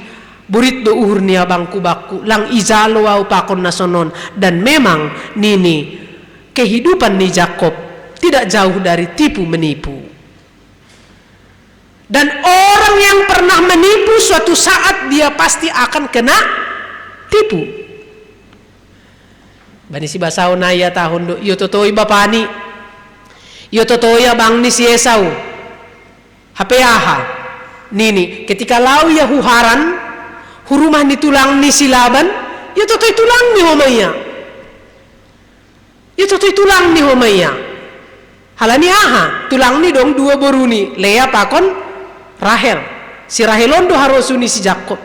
borit do uhur ni abangku bakku, lang ijalo au pakon na sonon. Dan memang nini, kehidupan ni Jakob tidak jauh dari tipu menipu. Dan orang yang pernah menipu suatu saat dia pasti akan kena tipu. Bani sibasaon na ia tahun do, iototoi bapani, iototoi abang ni si Esau. Hape aha? Nini, ketika lao ia hu Haran, hu rumah ni tulang ni si Laban, iototoi tulang ni homa ia. Iototoi tulang ni homa ia. Halani aha? Tulang ni dong dua boru ni, Lea pakon Rahel. Si Rahel on do harosu ni si Jakob.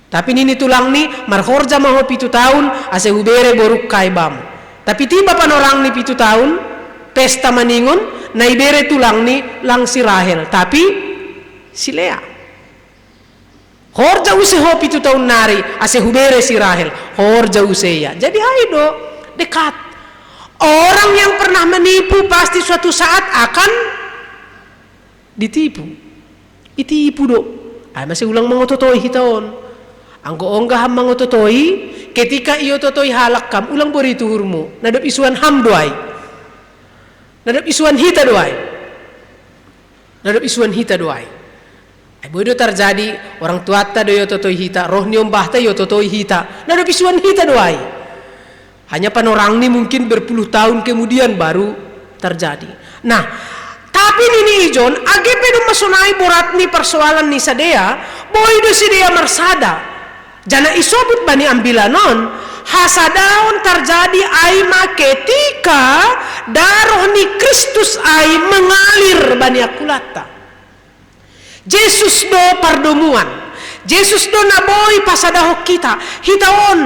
Tapi nini tulang ni, marhorja ma ho pitu tahun, ase hubere boruk kai bam. Tapi tiba panorang ni pitu tahun, pesta maningon, na ibere tulang ni lang si Rahel, tapi si Lea. Horja use ho pitu tahun nari, ase hubere si Rahel, horja use ia. Jadi ai do, dekat. Orang yang pernah menipu pasti suatu saat akan ditipu. Itipu do. Ai mase ulang mangototoi hita on. Anggo ongga ham mangototoi, ketika iototoi halak kam, ulang bori tuhurmu. Na dob isuan ham do ai. Na dob isuan hita do ai. Na dob isuan hita do ai. Ai boi do tarjadi, orang tuata do iototoi hita, roh ni ombahta iototoi hita. Na dob isuan hita do ai. Hanya panorang ni mungkin berpuluh tahun kemudian baru terjadi. Nah, tapi nini ijon, age pe domma sonai borat ni persoalan ni sadea, boi do sidea marsada. Jana isobut bani ambilan on, hasadaon tarjadi ai ma ketika daroh ni Kristus ai mengalir bani angkulatta. Jesus do pardomuan. Jesus do na boi pasadahon hita. Hita on,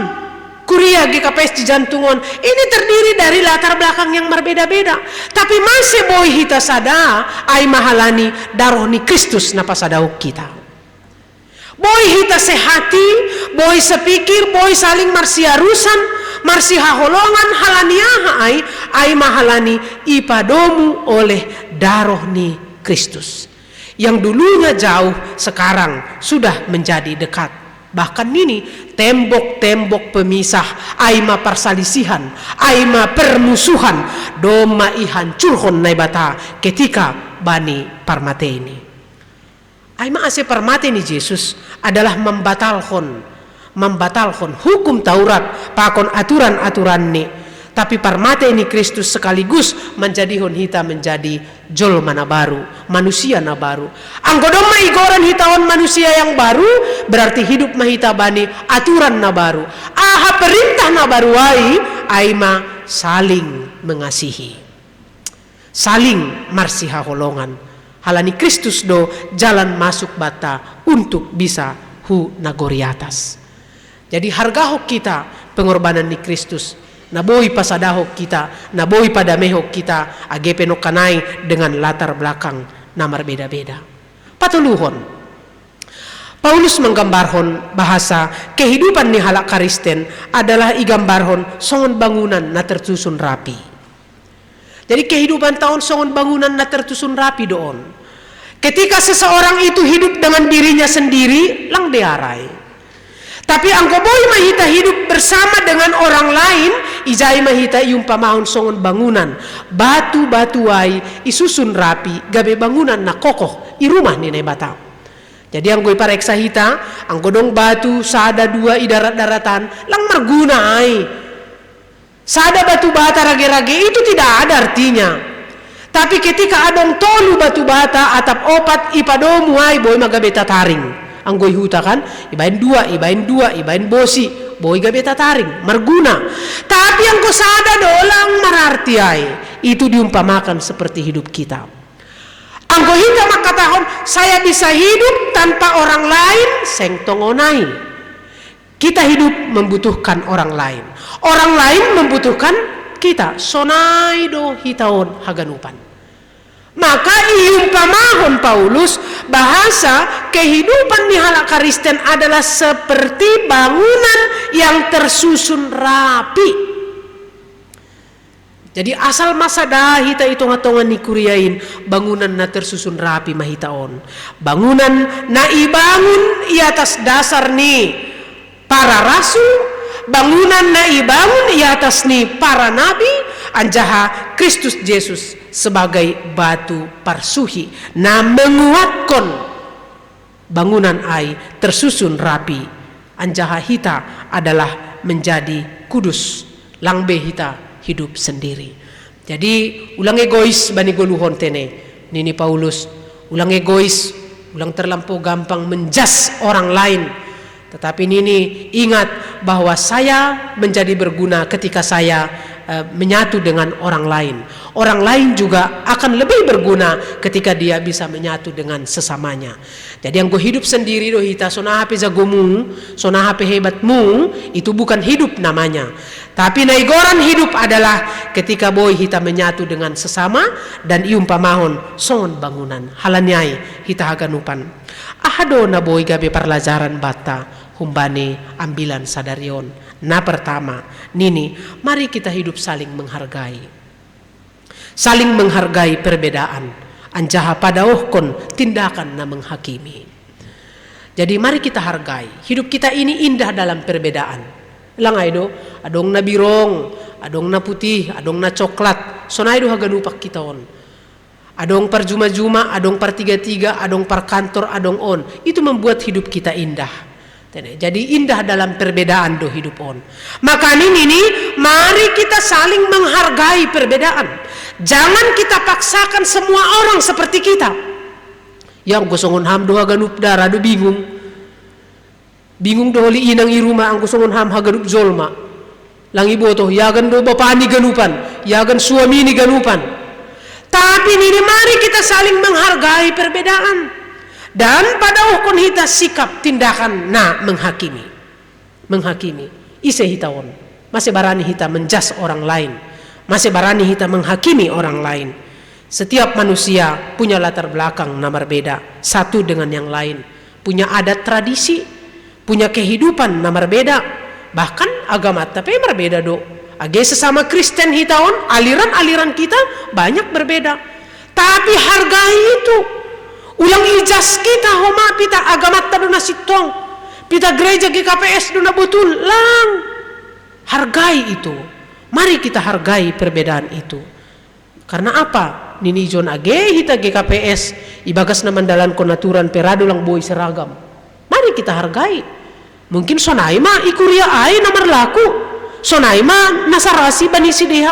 kuria G K P S Cijantung on, ini terdiri dari latar belakang yang berbeda-beda. Tapi mase boi hita sada, ai ma halani daroh ni Kristus na pasadahon hita. Boi hita sehati, boi sepikir, boi saling marsiarusan, marsihaholongan, halani aha ai, ai ma halani ipadomu oleh daroh ni Kristus. Yang dulunya jauh, sekarang sudah menjadi dekat. Bahkan nini, tembok-tembok pemisah, ai ma parsalisihan, ai ma permusuhan, domma ihancurhon Naibata ketika bani parmateini. Ai ma ase parmate ni Jesus adalah mambatalhon, mambatalhon hukum Taurat pakon aturan-aturanni. Tapi parmate ni Kristus sekaligus manjadihon hita menjadi jolma na baru, manusia na baru. Anggo domma igoran hita on manusia yang baru, berarti hidup ma hita bani aturan na baru. Aha perintah na baru ai? Ai ma saling mengasihi, saling marsihaholongan. Halani Kristus do jalan masuk banta untuk bisa hu nagori atas. Jadi hargahon hita pengorbanan ni Kristus, na boi pasadahon hita, na boi padamehon hita, age pe nongkanai dengan latar belakang na marbeda-beda. Patoluhon, Paulus manggambarhon bahasa kehidupan ni halak Kristen adalah igambarhon songon bangunan na tersusun rapi. Jadi kehidupan ta on songon bangunan na tersusun rapi do on. Ketika seseorang itu hidup dengan dirinya sendiri, lang dear ai. Tapi anggo boi ma hita hidup bersama dengan orang lain, ijai ma hita iumpamahon songon bangunan. Batu-batu ai isusun rapi gabe bangunan na kokoh i rumah ni Naibata. Jadi anggo ipareksa hita, anggo dong batu sada dua i darat-daratan, lang marguna ai. Sada batu bata rage-rage itu tidak ada artinya. Tapi ketika adong tolu batu bata atap opat ipadomu ai, boi ma gabe tataring. Anggo i huta kan, ibaen dua, ibaen dua, ibaen bosi, boi gabe tataring, marguna. Tapi anggo sada do, lang mararti ai, itu diumpamakan seperti hidup kita. Anggo hita mangkatahon, saya bisa hidup tanpa orang lain, seng tongon ai. Kita hidup membutuhkan orang lain. Orang lain membutuhkan kita. Sonai do hita on haganupan. Maka iumpamahon Paulus bahasa kehidupan ni halak Kristen adalah seperti bangunan yang tersusun rapi. Jadi asal ma sada hita i tonga-tonga ni kuria in, bangunan na tersusun rapi ma hita on. Bangunan na ibangun i atas dasar ni para rasul, bangunan na ibangun i atas ni para nabi, anjaha Kristus Jesus sebagai batu parsuhi na menguatkan bangunan ai tersusun rapi, anjaha hita adalah menjadi kudus, lang be hita hidup sendiri. Jadi ulang egois bani goluhon tene, nini Paulus, ulang egois, ulang terlampau gampang menjas orang lain. Tetapi nini, ingat bahwa saya menjadi berguna ketika saya eh, menyatu dengan orang lain. Orang lain juga akan lebih berguna ketika dia bisa menyatu dengan sesamanya. Jadi anggo hidup sendiri do hita, songon aha pe jagomu, songon aha pe hebatmu, itu bukan hidup namanya. Tapi na igoran hidup adalah ketika boi hita menyatu dengan sesama dan iumpamahon songon bangunan. Halani ai hita haganupan, aha do na boi gabe parlajaran banta humbani ambilan sadari on? Na pertama, nini, mari kita hidup saling menghargai. Saling menghargai perbedaan, anjaha padaohkon tindakan na menghakimi. Jadi mari kita hargai. Hidup kita ini indah dalam perbedaan. Lang ai do, adong na birong, adong na putih, adong na coklat. Sonai do haganupan hita on. Adong parjuma-juma, adong partiga-tiga, adong parkantor, adong on. Itu membuat hidup kita indah. Jadi indah dalam perbedaan do hidup on. Maka nini, mari kita saling menghargai perbedaan. Jangan kita paksakan semua orang seperti kita. Ya, anggo songon ham do haganup dara do bingung. Bingung do holi inang i rumah anggo songon ham haganup jolma. Lang iboto, iagan do bapa ni ganupan, iagan suami ni ganupan. Tapi nini, mari kita saling menghargai perbedaan dan padaohkon hita sikap tindakan na menghakimi. Menghakimi. Ise hita on? Mase barani hita menjas orang lain? Mase barani hita menghakimi orang lain? Setiap manusia punya latar belakang na marbeda satu dengan yang lain, punya adat tradisi, punya kehidupan na marbeda, bahkan agamanta pe marbeda do. Age sesama Kristen hita on, aliran-aliran kita banyak berbeda. Tapi hargai itu. Ulang ijas hita homa pita agamanta do na sintong, pita gereja G K P S do na botul, lang. Hargai itu. Mari kita hargai perbedaan itu. Karena apa? Nini ijon age hita G K P S, ibagas na mandalankon aturan pe ra do lang boi seragam. Mari kita hargai. Mungkin sonai ma i kuria ai na marlaku, sonai ma na sarasi bani sidea.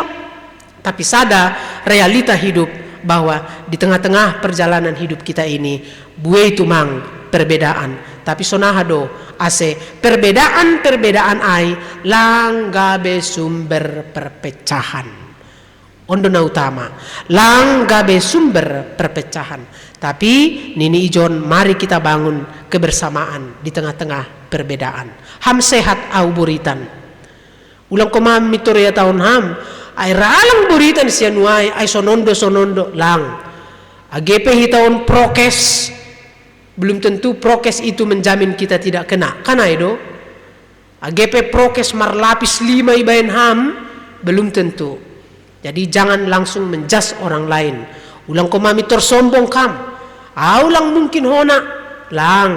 Tapi sada realita hidup, bahwa di tengah-tengah perjalanan hidup kita ini, buei tumang perbedaan. Tapi sonaha do ase perbedaan-perbedaan ai lang gabe sumber perpecahan. On do na utama, lang gabe sumber perpecahan. Tapi nini ijon, mari kita bangun kebersamaan di tengah-tengah perbedaan. Ham sehat au boritan. Ulang koma mitoria taon ham, ai ra lang boritan sian uai, ai sonondo sonondo lang. Age pe hita on prokes, belum tentu prokes itu menjamin kita tidak kena. Kan ai do? Age pe prokes marlapis lima ibaen ham, belum tentu. Jadi jangan langsung menjas orang lain. Ulang koma mitor sombong kam. Au lang mungkin hona, lang.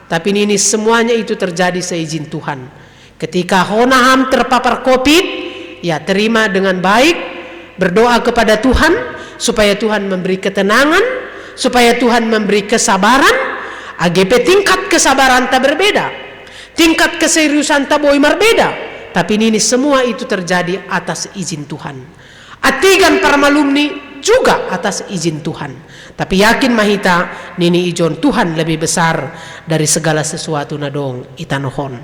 Tapi nini semuanya itu terjadi seizin Tuhan. Ketika hona ham terpapar covid, ya terima dengan baik, berdoa kepada Tuhan, supaya Tuhan memberi ketenangan, supaya Tuhan memberi kesabaran, age pe tingkat kesabaran ta berbeda. Tingkat keseriusan ta boi marbeda, tapi nini semua itu terjadi atas izin Tuhan. Atigan parmalumni juga atas izin Tuhan. Tapi yakin ma hita, nini ijon, Tuhan lebih besar dari segala sesuatu na dong i tanoh on.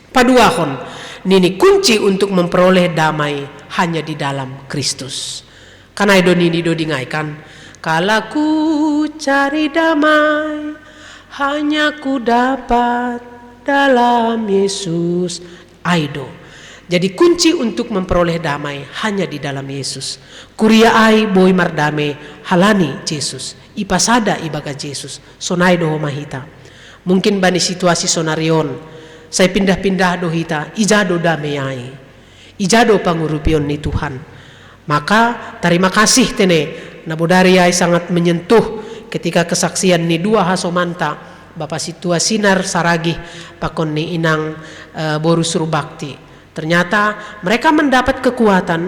Paduahon, nini kunci untuk memperoleh damai hanya di dalam Kristus. Kan ai do nini doding ai kan, kalau ku cari damai, hanya ku dapat dalam Yesus. Ai do. Jadi kunci untuk memperoleh damai hanya di dalam Yesus. Kuria ai boi mardame halani Jesus. Ipasada ibagas Jesus. Sonai do ho ma hita. Mungkin bani situasi sonari on, sai pindah-pindah do hita, ija do dame ai. Ija do pangurupion ni Tuhan. Maka tarima kasih tene, na bodari ai sangat menyentuh ketika kesaksian ni dua hasomanta, Bapa Situa Sinar Saragih pakon ni Inang, eh, boru Surbakti. Ternyata mereka mendapat kekuatan,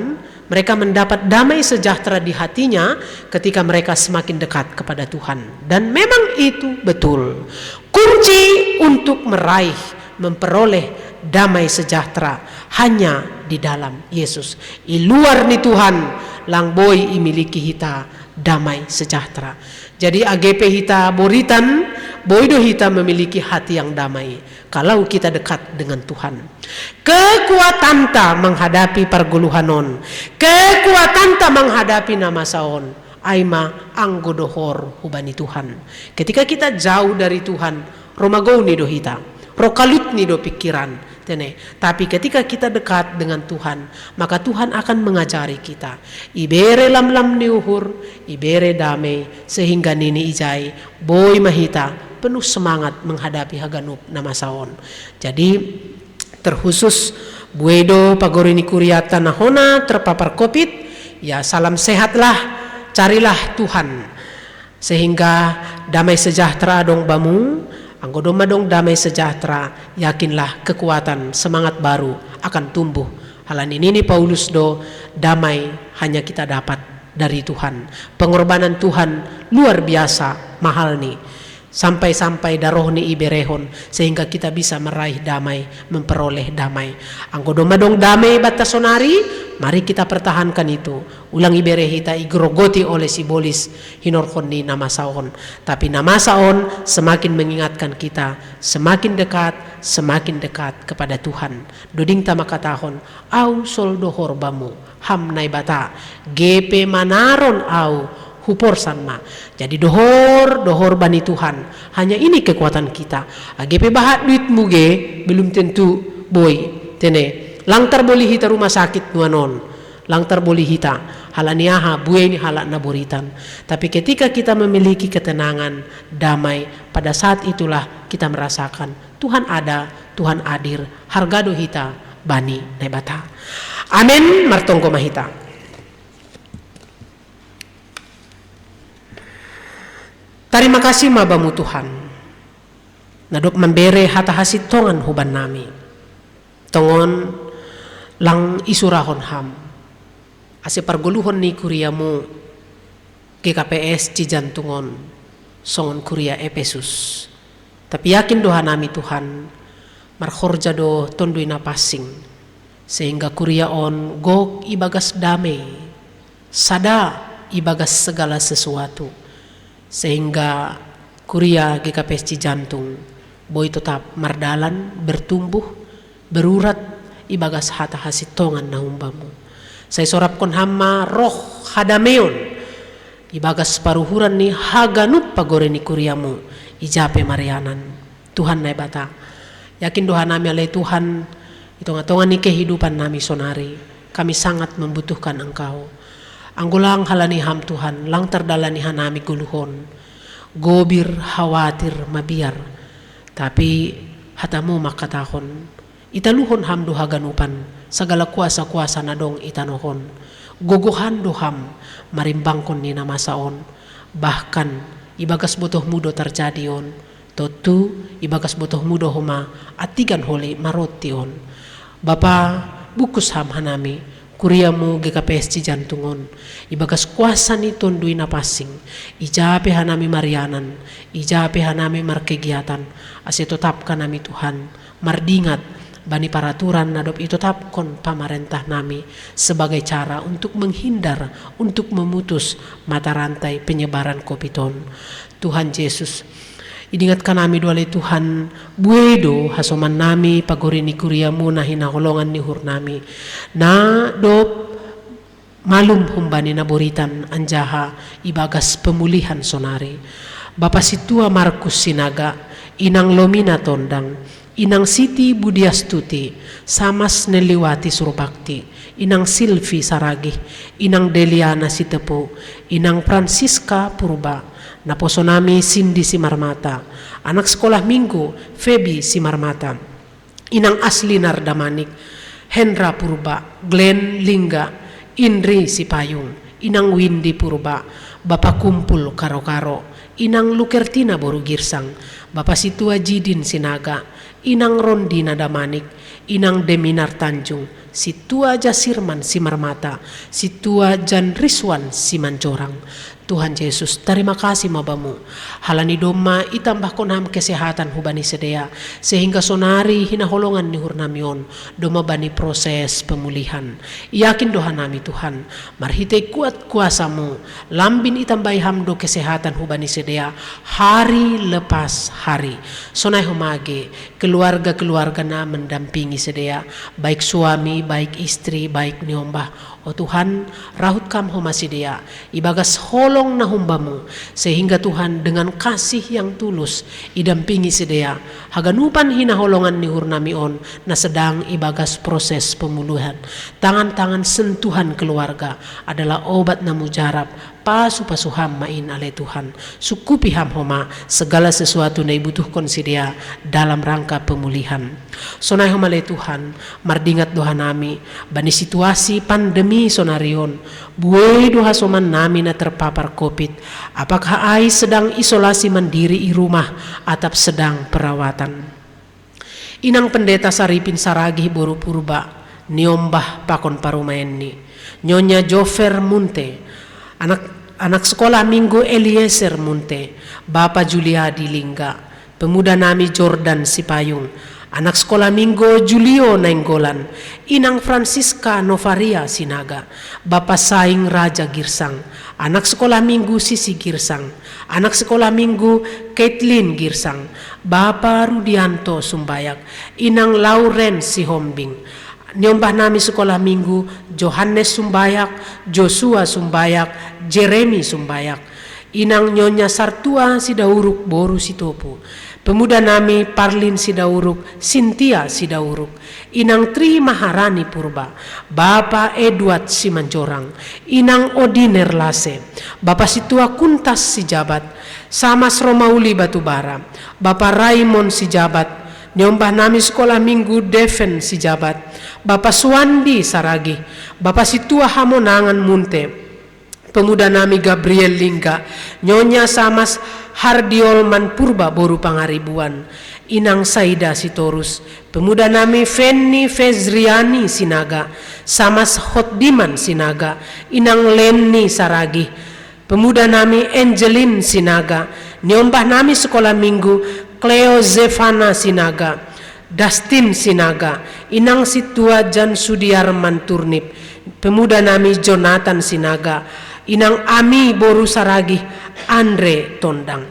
mereka mendapat damai sejahtera di hatinya ketika mereka semakin dekat kepada Tuhan. Dan memang itu betul. Kunci untuk meraih, memperoleh damai sejahtera hanya di dalam Yesus. I luar ni Tuhan, lang boi imiliki hita damai sejahtera. Jadi age pe hita boritan, boi do hita memiliki hati yang damai kalau kita dekat dengan Tuhan. Kekuatanta menghadapi pargoluhan on, kekuatanta menghadapi na masa on, ai ma anggo dohor hubani Tuhan. Ketika kita jauh dari Tuhan, ro magouni do hita, ro kalutni do pikiran, tene. Tapi ketika kita dekat dengan Tuhan, maka Tuhan akan mengajari kita. Ibere lamlam ni uhur, ibere dame, sehingga nini ijai, boi ma hita penuh semangat menghadapi haganup na masa on. Jadi, terkhusus buei do pagori ni kuriata na hona terpapar covid, ya salam sehatlah, carilah Tuhan. Sehingga damai sejahtera adong bamu, anggo domma adong damai sejahtera, yakinlah kekuatan, semangat baru akan tumbuh. Halani nini Paulus do, damai hanya kita dapat dari Tuhan. Pengorbanan Tuhan luar biasa mahalni. Sampai-sampai darohni iberehon, sehingga kita bisa meraih damai, memperoleh damai. Anggo domma adong damai banta sonari, mari kita pertahankan itu. Ulang ibere hita igrogoti oleh sibolis hinorhon ni na masa on. Tapi na masa on semakin mengingatkan kita, semakin dekat, semakin dekat kepada Tuhan. Dodingta mangkatahon, au sol dohor bamu, ham Naibata, age pe manaron au, huporsan ma. Jadi dohor, dohor bani Tuhan. Hanya ini kekuatan kita. Age pe bahat duitmu ge, belum tentu boi. Tene, lang tarboli hita rumah sakit nuan on. Lang tarboli hita. Halani aha, buei ni halak na boritan. Tapi ketika kita memiliki ketenangan, damai, pada saat itulah kita merasakan Tuhan ada, Tuhan hadir, harga do hita bani Naibata. Amen, martonggo ma hita. Tarima kasih ma bamu Tuhan, na dob mambere hata hasintongan hubannami. Tongon lang isurahon ham, ase pargoluhon ni kuriamu G K P S Cijantung on songon kuria Epesus. Tapi yakin do hanami Tuhan, marhorja do Tonduy Napansing, sehingga kuria on gok ibagas damei, sada ibagas segala sesuatu, sehingga kuria G K P S Cijantung boi totap mardalan, bertumbuh, berurat ibagas hata hasintongan na humbamu. Sai sorabkon ham ma roh hadameon ibagas paruhuran ni haganup pagori ni kuriamu i ja pe marianan. Tuhan Naibata, yakin do hanami ale Tuhan, i tonga-tonga ni kehidupan nami sonari, kami sangat membutuhkan Engkau. Anggo lang halani ham Tuhan, lang tardalani hanami goluhon, gobir, hawatir, mabiar. Tapi hatamu mangkatahon, italuhon ham do haganupan, sagala kuasa-kuasa na dong i tanoh on. Gogohan do ham marimbangkon ni na masa on, bahkan ibagas botohmu do tarjadi on, tontu ibagas botohmu do homa antigan holi maronti on. Bapa, bungkus ham hanami, kuriamu G K P S Cijantung on, ibagas kuasa ni Tonduy Napansing, i ja pe hanami marianan, i ja pe hanami markegiatan, ase totapkan nami Tuhan, mardingat bani paraturan na dob itotapkon pamarentah nami sebagai cara untuk menghindar, untuk memutus mata rantai penyebaran covid on. Tuhan Jesus, idingatkan nami do ale Tuhan, buei do hasoman nami pagori ni kuriamu na hinaholongan ni uhur nami, na dob malum humbani na boritan anjaha ibagas pemulihan sonari. Bapa sintua Markus Sinaga, inang Lomina Tondang, inang Siti Budiastuti, Samas Nelliwati Surbakti, inang Silvi Saragih, inang Deliana Sitepu, inang Francisca Purba, naposo nami Sindi Simarmata, anak sekolah minggu Febi Simarmata, inang Asli Nardamanik, Hendra Purba, Glenn Lingga, Indri Sipayung, inang Windi Purba, bapa Kumpul Karo-karo, inang Lukertina boru Girsang, bapa sintua Jidin Sinaga, inang Rondina Damanik, inang Deminar Tanjung, sintua Jasirman Simarmata, sintua Jan Riswan Simanjorang. Tuhan Jesus, tarima kasih ma Bamu. Halani domma itambahkon Ham kesehatan hubani sidea, sehingga sonari hinaholongan ni uhur nami on domma bani proses pemulihan. Yakin do hanami Tuhan, marhitei kuat kuasa-Mu, lambin itambai Ham do kesehatan hubani sidea hari lepas hari. Sonai homa age keluarga-keluarga na mendampingi sidea, baik suami, baik istri, baik niombah. O Tuhan, rahut Kam homa sidea ibagas holong na humbamu, sehingga Tuhan dengan kasih yang tulus idampingi sidea haganupan hinaholongan ni uhur nami on na sedang ibagas proses pemulihan. Tangan-tangan sentuhan keluarga adalah obat na mujarab. Pasu-pasu Ham ma in ale Tuhan. Sungkupi Ham homa segala sesuatu na ibutuhkon sidea dalam rangka pemulihan. Sonai homa ale Tuhan, mardingat do hanami bani situasi pandemi sonari on, buei do hasoman nami na terpapar covid, apakah ai sedang isolasi mandiri i rumah atap sedang perawatan. Inang Pendeta Saripin Saragih boru Purba, niombah pakon parumaenni, Nyonya Jofer Munte, anak, anak sekolah minggu Eliezer Munte, Bapa Juliadi Lingga, pemuda nami Jordan Sipayung, anak sekolah minggu Julio Nainggolan, inang Francisca Novaria Sinaga, Bapa Saing Raja Girsang, anak sekolah minggu Sisi Girsang, anak sekolah minggu Kaitlin Girsang, Bapa Rudianto Sumbayak, inang Lauren Sihombing, niombah nami sekolah minggu Johannes Sumbayak, Joshua Sumbayak, Jeremy Sumbayak, inang Nyonya Sartua Sidauruk boru Sitopu, pemuda nami Parlin Sidauruk, Sintia Sidauruk, inang Tri Maharani Purba, Bapa Edward Simanjorang, inang Odiner Lase, Bapa Situa Kuntas Sijabat, Samas Romauli Batubara, Bapa Raimon Sijabat, niombah nami sekolah minggu Deven Sijabat, Bapa Suandi Saragih, Bapa Situa Hamonangan Munte, pemuda nami Gabriel Lingga, Nyonya Samas Hardiolman Purba boru Pangaribuan, inang Saida Sitorus, pemuda nami Fenny Fezriani Sinaga, Samas Hotdiman Sinaga, inang Lenny Saragih, Pemuda nami Angelin Sinaga, niombah nami sekolah minggu Cleo Zefana Sinaga, Dustin Sinaga, inang situa Jan Sudiar Manturnip, pemuda nami Jonathan Sinaga, inang ami boru saragih Andre Tondang.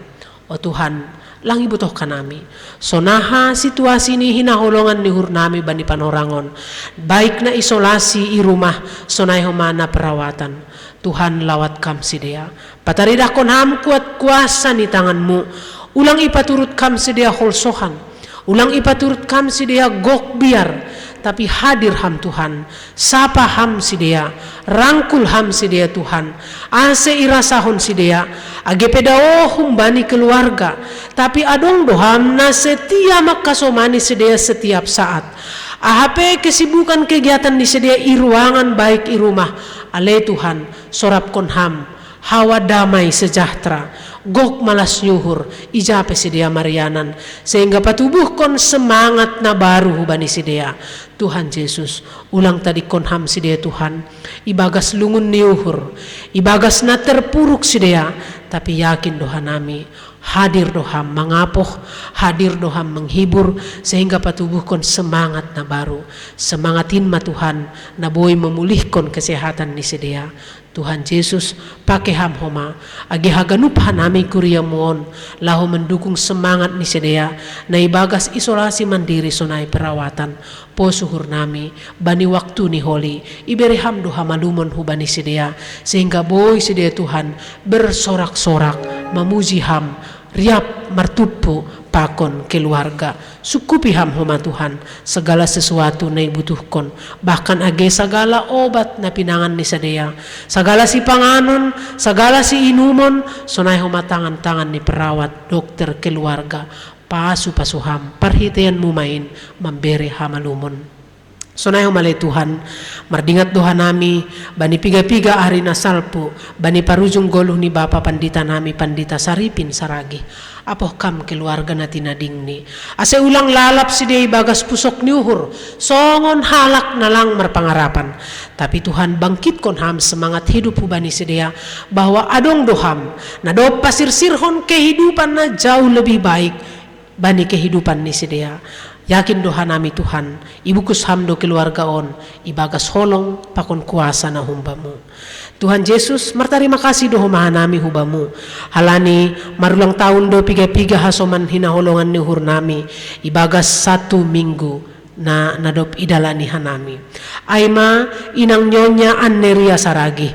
O Tuhan, lang ibotohkan nami. Sonaha situasi ni hinaholongan ni uhur nami bani panorangon. Baik na isolasi i rumah, sonai homa na perawatan. Tuhan, lawat kam sidea. Pataridahkon ham kuat kuasa ni tanganmu. Ulang ipaturut kam sidea holsohan. Ulang ipaturut kam sidea gok biar. Tapi hadir ham Tuhan. Sapa ham sidea, rangkul ham sidea Tuhan, ase irasahon sidea, age pe daoh humbani keluarga, tapi adong do ham na setia mangkasomani sidea setiap saat. Aha pe kesibukan kegiatan ni sidea i ruangan baik i rumah, ale Tuhan, sorapkon ham hawa damai sejahtera, gok malas ni uhur, ija pe sidea marianan, sehingga patubuhkon semangat na baru hubani sidea. Tuhan Jesus, ulang tadikkon ham sidea Tuhan, ibagas lungun ni uhur, ibagas na terpuruk sidea, tapi yakin do hanami, hadir do ham mangapoh, hadir do ham menghibur, sehingga patubuhkon semangat na baru. Semangat in ma Tuhan, na boi memulihkon kesehatan ni sidea. Tuhan Jesus, pake ham homa, age haganup hanami kuriamu on, laho mendukung semangat ni sidea, na ibagas isolasi mandiri sonai perawatan. Pos uhur nami, bani waktu ni holi, ibere ham do hamalumon hubani sidea, sehingga boi sidea Tuhan, bersorak-sorak, mamuji ham, riap martumpu pakon keluarga. Sungkupi ham homa Tuhan, segala sesuatu na ibutuhkon, bahkan age sagala obat na pinangan ni sidea, sagala sipanganon, sagala siinumon, sonai homa tangan-tangan ni perawat, dokter, keluarga, pasu-pasu ham, parhiteenmu ma in, mambere hamalumon. Sonai homa ale Tuhan, mardingat do hanami, bani piga-piga ari na salpu, bani parujung goluh ni Bapa Pandita nami Pandita Saripin Saragih, apoh kam keluarga na tinadingni. Ase ulang lalap sidea ibagas pusok ni uhur, songon halak na lang marpangarapan. Tapi Tuhan bangkitkon ham semangat hidup hubani sidea, bahwa adong do ham, na dob pasirsirhon kehidupan na jauh lebih baik, bani kehidupan ni sidea. Yakin do hanami Tuhan, ibungkus ham do keluarga on, ibagas holong pakon kuasa na humbamu. Tuhan Jesus, martarima kasih do homa hanami hubamu. Halani marulang tahun do piga-piga hasoman hinaholongan ni uhur nami, ibagas satu minggu, na, na dob idalani hanami. Ai ma inang Nyonya Anneria Saragih,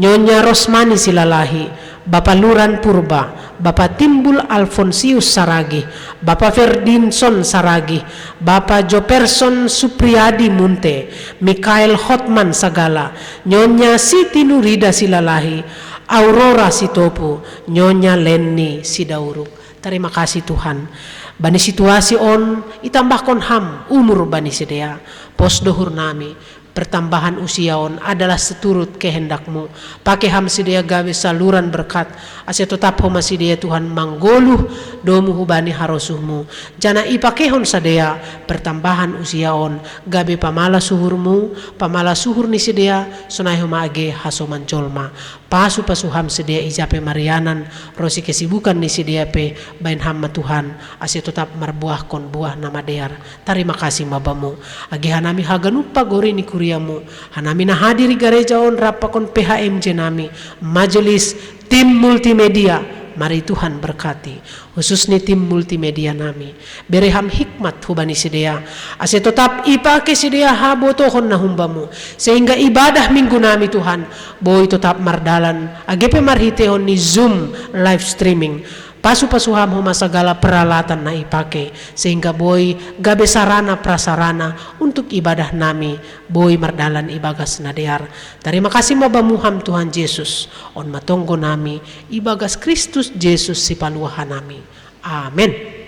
Nyonya Rosmani Silalahi, Bapa Luran Purba, Bapa Timbul Alfonsius Saragih, Bapa Ferdinson Saragih, Bapa Joperson Supriyadi Munte, Mikael Hotman Sagala, Nyonya Siti Nurida Silalahi, Aurora Sitopu, Nyonya Lenny Sidauruk. Tarima kasih Tuhan. Bani situasi on, itambahkon ham umur bani sidea. Pos do uhur nami, pertambahan usia on adalah seturut kehendakmu. Pake ham sidea gabe saluran berkat, ase totap homa sidea Tuhan manggoluh domu hubani harosuhmu. Janah ipakehon sidea pertambahan usia on gabe pamalas uhurmu, pamalas uhur ni sidea, sonai homa age hasoman jolma. Pasu-pasu ham sidea ija pe marianan, ronsi kesibukan ni sidea pe, bahen ham ma Tuhan, ase totap marbuahkon buah na madear. Tarima kasih ma bamu. Age hanami haganup pagori ni kuriamu, hanami na hadir i gareja on rap pakon P H M J nami, majelis, tim multimedia, mari Tuhan berkati. Khusus ni tim multimedia nami. Bere ham hikmat hubani sidea. Ase totap ipake sidea habotohon na humbamu. Sehingga ibadah minggu nami Tuhan, boi totap mardalan, age pe marhitehon ni Zoom live streaming. Pasu-pasu ham homa sagala peralatan na ipake, sehingga boi gabe sarana prasarana untuk ibadah nami, boi mardalan ibagas na dear. Tarima kasih ma bamu ham Tuhan Jesus, on ma tonggo nami, ibagas Kristus Jesus Sipalua hanami. Amen.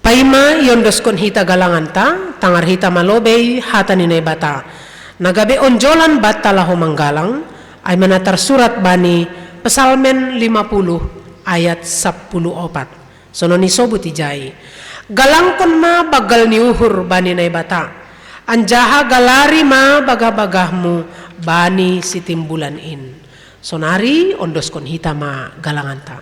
Paima iondoskon hita galanganta, tangar hita ma lobei hata ni Naibata. Na gabe onjolan banta laho manggalang, ai ma na tarsurat bani Psalmen lima puluh ayat sapuluh opat. Songon i sobut ijai. Galangkon ma banggal ni uhur bani Naibata, anjaha galari ma bagah-bagahmu bani sitimbulan in. Sonari ondoskon hita ma galanganta.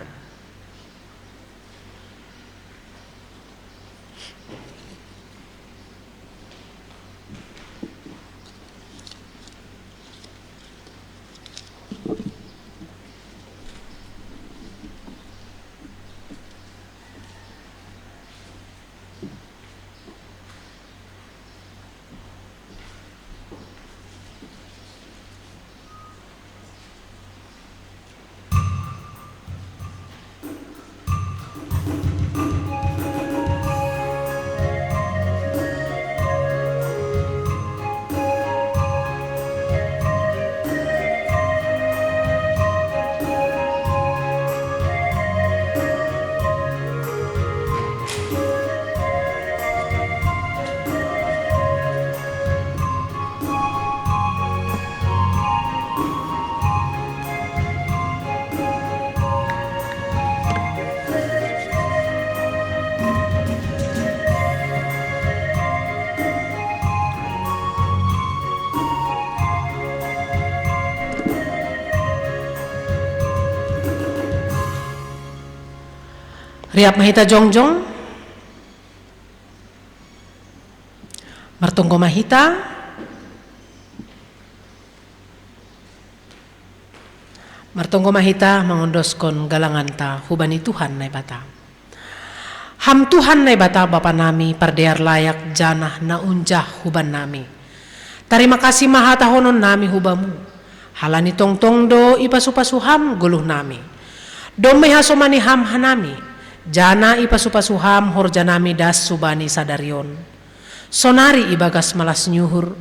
Riap ma hita jongjong. Martonggo ma hita. Martonggo ma hita mangondoskon galanganta hubani Tuhan Naibata. Ham Tuhan Naibata Bapa nami, pardear layak janah na unjah hubannami. Tarima kasih ma hatahononnami hu Bamu, halani tongtong do ipasu-pasu Ham goluhnami. Domma ihasomani Ham hanami, janah ipasu-pasu Ham horjanami das hubani sadari on. Sonari ibagas malas ni uhur,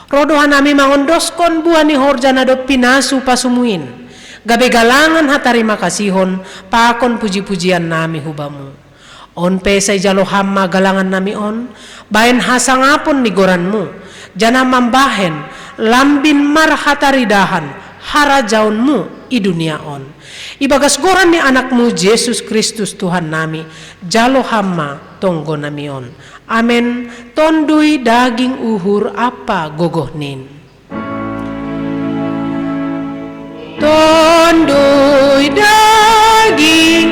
roh do hanami mangondoskon buah ni horja na dob pinasu-pasuMu in, gabe galangan hatarima kasihon pakon puji-pujiannami hu Bamu. On pe sai jalo Ham ma galangannami on, bahen hasangapon ni goranMu, janah mambahen lambin marhataridahan harajaonMu i dunia on. Ibagas goran ni AnakMu Jesus Kristus Tuhannami, jalo Ham ma tonggonami on. Amen. Tonduy, daging, uhur ampa gogoh nin. Tonduy, daging,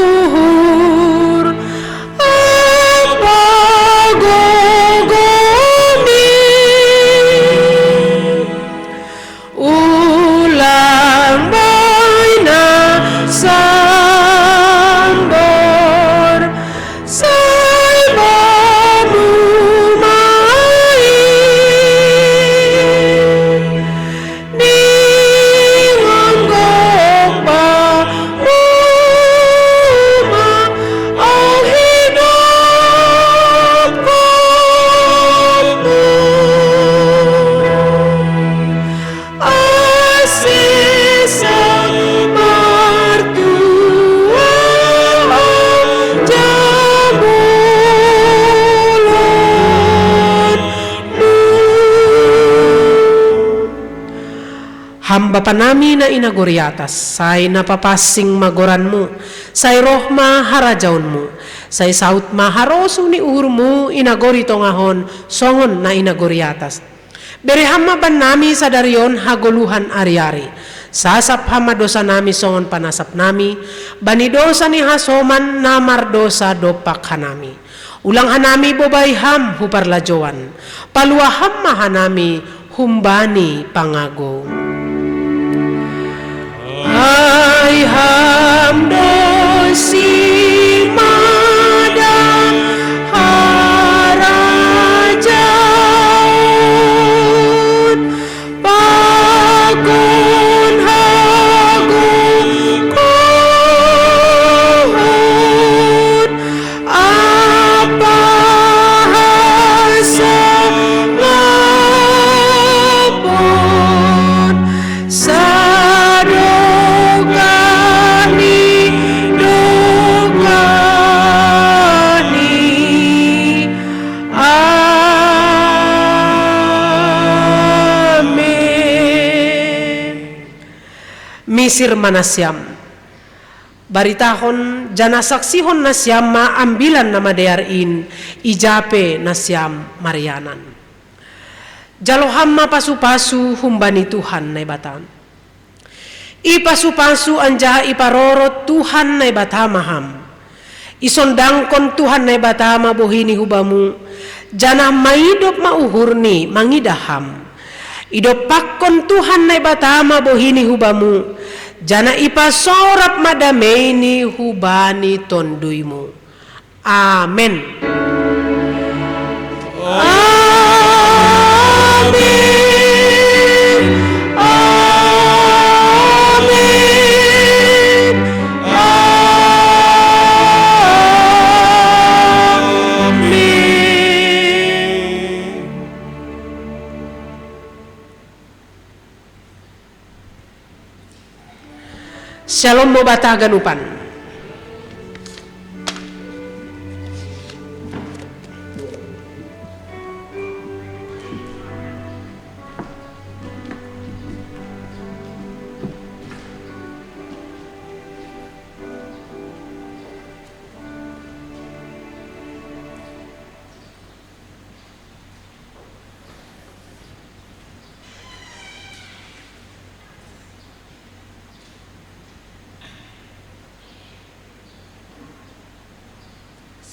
uhur ampa gogoh nin. Ulang baina sambor, sai Bamu ma i, ningon gok Bamu ma au hidupkonku. Asi sai martua jambulonMu. Ham Bapa nami na i nagori atas, sai na papansing ma goranMu, sai roh ma harajaonMu, sai saud ma harosuh ni uhurMu i nagori tongah on songon na i nagori atas. Bere Ham ma bannami sadari on hagoluhan ari-ari. Sasap Ham ma dousanami songon panasapnami bani dousa ni hasoman na mardousa dompak hanami. Ulang hanami bobai Ham hu parlajouan. Palua Ham ma hanami humbani pangagou. Ai Ham do simada harajaon pakon hagogohon ampa hasangapon sadokah ni dokah ni. Amen. Misir ma nasiam. Baritahon Janah saksihon nasiam ma Ambilan Namadear in, ija pe nasiam marianan. Jalo ham ma pasu-pasu humbani Tuhan Naibatam. Ipasu-pasu anjaha iparorot Tuhan Naibata ma ham. Isondangkon Tuhan Naibata ma bohini hubamu, janah maidop ma uhurni mangidah ham. Idompakkon Tuhan Naibata ma bohini hubamu, janah ipasorap ma dameini hubani tonduimu. Amen. Amen. Amen. Amen. Shalom mo bata ganupan.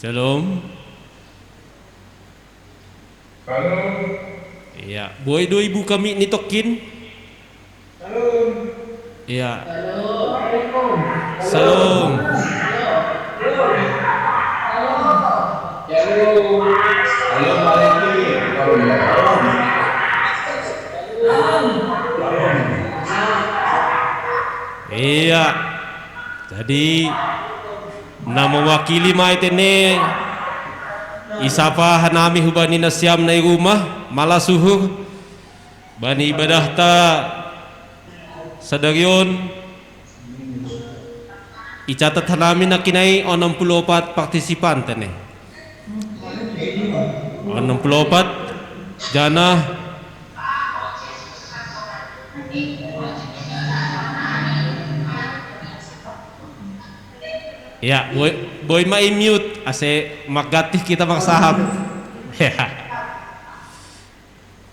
Shalom. Shalom. Iya, buai do ibu kami ni tokin. Shalom. Iya. Shalom. Shalom. Shalom. Shalom. Iya. Jadi, na mawakili ma ite ne, isapa hanami hubani nasiam na i rumah, malas uhur, bani ibadahta sadari on, icatat hanami na kinai onom puluh opat partisipan te ne. Onom puluh opat, janah. Ya, boi, boi ma i-mute, ase maggatih kita marsahap. Ya.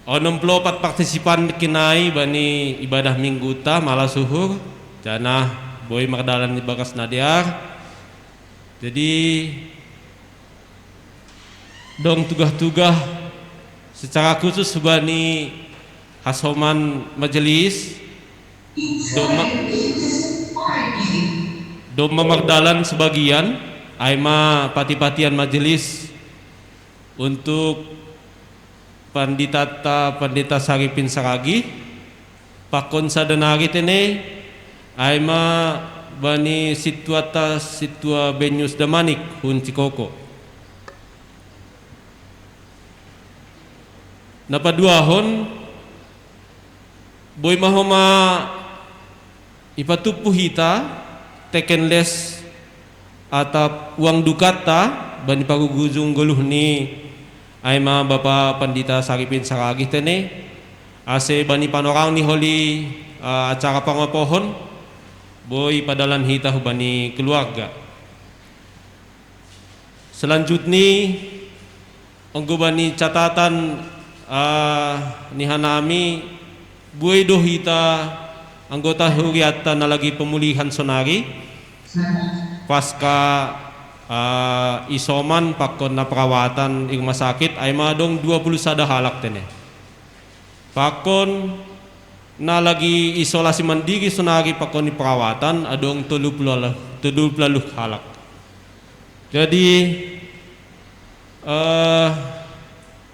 Onom puluh opat partisipan kinai bani ibadah Mingguta malas uhur, janah boi mardalan ibagas na dear. Jadi, dong tugah-tugah secara khusus bani hasoman majelis, domma, domma mardalan sebagian, ai ma pati-patian majelis untuk panditata, Pandita Saripin Saragih, pakon sada nari te ne, ai ma bani sintuanta Sintua Benius Damanik hun Cikoko. Na paduahon, boi ma homa ipatumpu hita teken les atap uang dukanta bani parujung goluh ni, ai ma Bapa Pandita Saripin Saragih te ne, ase bani panorang ni holi, eh, acara pangopohon, boi padalan hita hubani keluarga. Selanjutni, anggo bani catatan, ah, ni hanami, buei do hita anggota huriatta na lagi pemulihan sonari, pasca, ah, isoman pakon na perawatan i rumah sakit, ai ma adong dua puluh sada halak te ne. Pakon na lagi isolasi mandiri sonari pakon i perawatan adong tolu puluh, tolu puluh halak. Jadi, eh,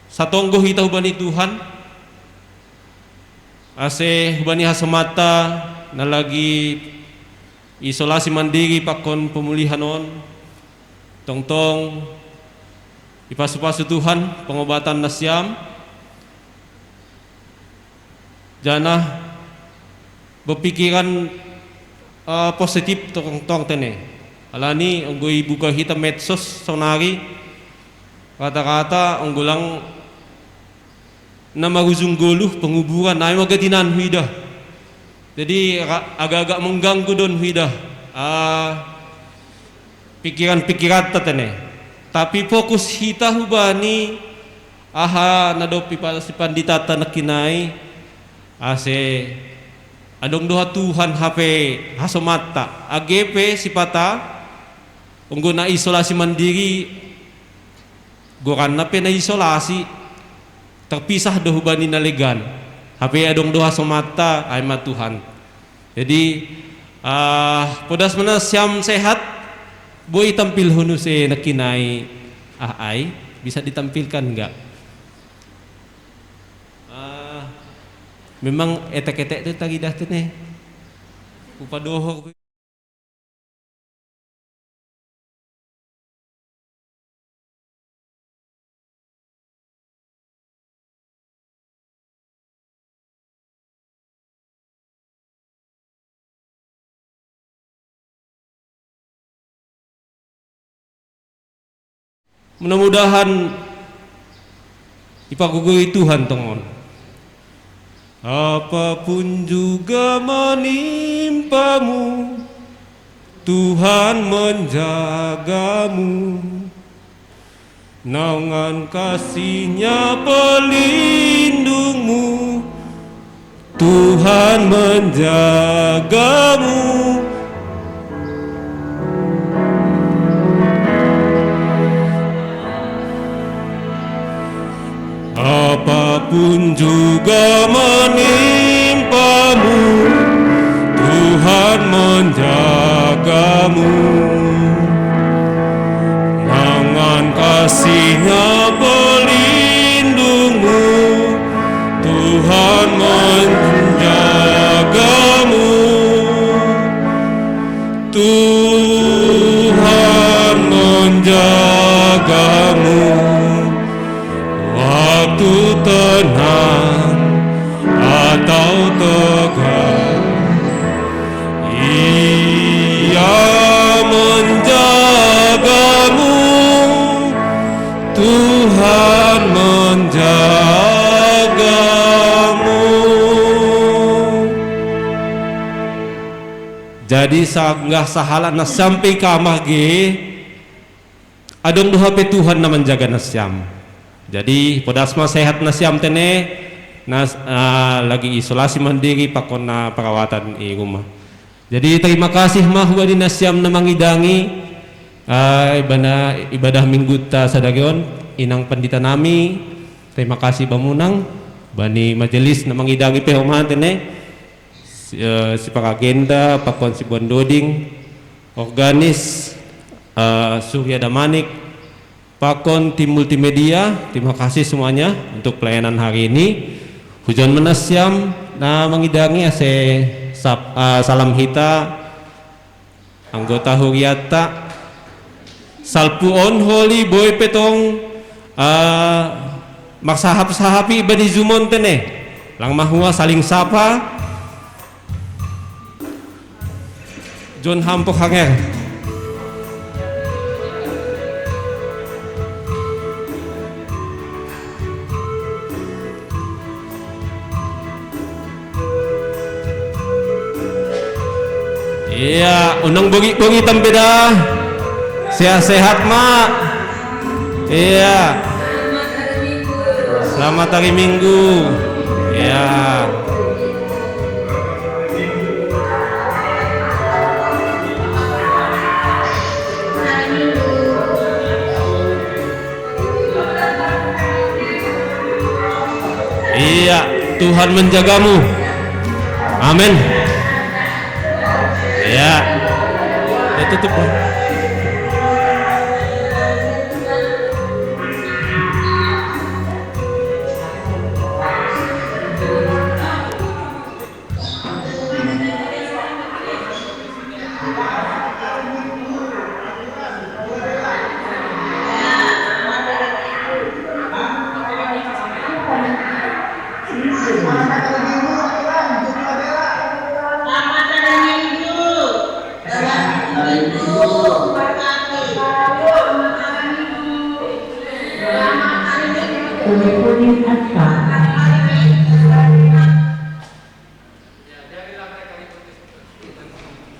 satonggo hita hubani Tuhan, ase hubani hasomanta na lagi isolasi mandiri pakon pemulihan on, tongtong ipasu-pasu Tuhan pengobatan nasiam, janah berpikiran, eh, positif tongtong te ne. Alani anggo ibuka hita medsos sonari, rata-rata anggo lang na marujung goluh penguburan, ai ma gatinan huidah. Jadi, ra-, agak-agak mengganggu don huidah. Ah, pikiran-pikiranta tene. Tapi fokus hita hubani aha nadopi pa si panditata nakinai, ase adong doha Tuhan hape hasomatta. Age pe sipata unggo na isolasi mandiri, goranna pe na isolasi, terpisah do hubani na legan. Hape adong doha somatta, ai ma Tuhan. Jadi, ah, podas mana siam sehat, boi tampil honu se nakinai, ah, ai, bisa ditampilkan enggak? Ah, memang etek-etek tu tadi dah tu ne. Upadoho. Mudah-mudahan ipagogoi Tuhan tongon. Apapun juga manimpamu, Tuhan menjagamu. Naungan kasihnya pelindungmu, Tuhan menjagamu. Apapun juga manimpamu, Tuhan menjagamu. Tangan kasihnya pelindungmu, Tuhan menjagamu. Tuhan menjagamu. Waktu tenang atau tegang, Ia menjagamu. Tuhan menjagamu. Jadi sanggah sahala na sampe i kamar ge, adong doha pe Tuhan na manjaga nasiam. Jadi podas ma sehat nasiam tene, na, ah, lagi isolasi mandiri pakon na perawatan i rumah. Jadi terima kasih ma hubani nasiam na mangidangi, ah, ibana ibadah mingguta sadari on, inang pandita nami, terima kasih bamu nang, bani majelis na mangidangi pe homa tene, si, eh, si Paragenda, pakon si Bondoding, organis, eh, Surya Damanik, pakon tim multimedia, terima kasih semuanya untuk pelayanan hari ini. Hujon ma nasiam na mangidangi ase sap-, eh, salam hita, anggota huriatta, salpu on holi boi pe tong, eh, marsahap-sahapi bani Zoom on tene. Lang mahua saling sapa. John Hampok Hanger. Iya, unang bongi-bongi tampe dah. Sehat-sehat, Mak. Iya. Selamat hari Minggu. Iya. Iya, Tuhan menjagamu. Amin. Iya. Ya, tutup, Bang.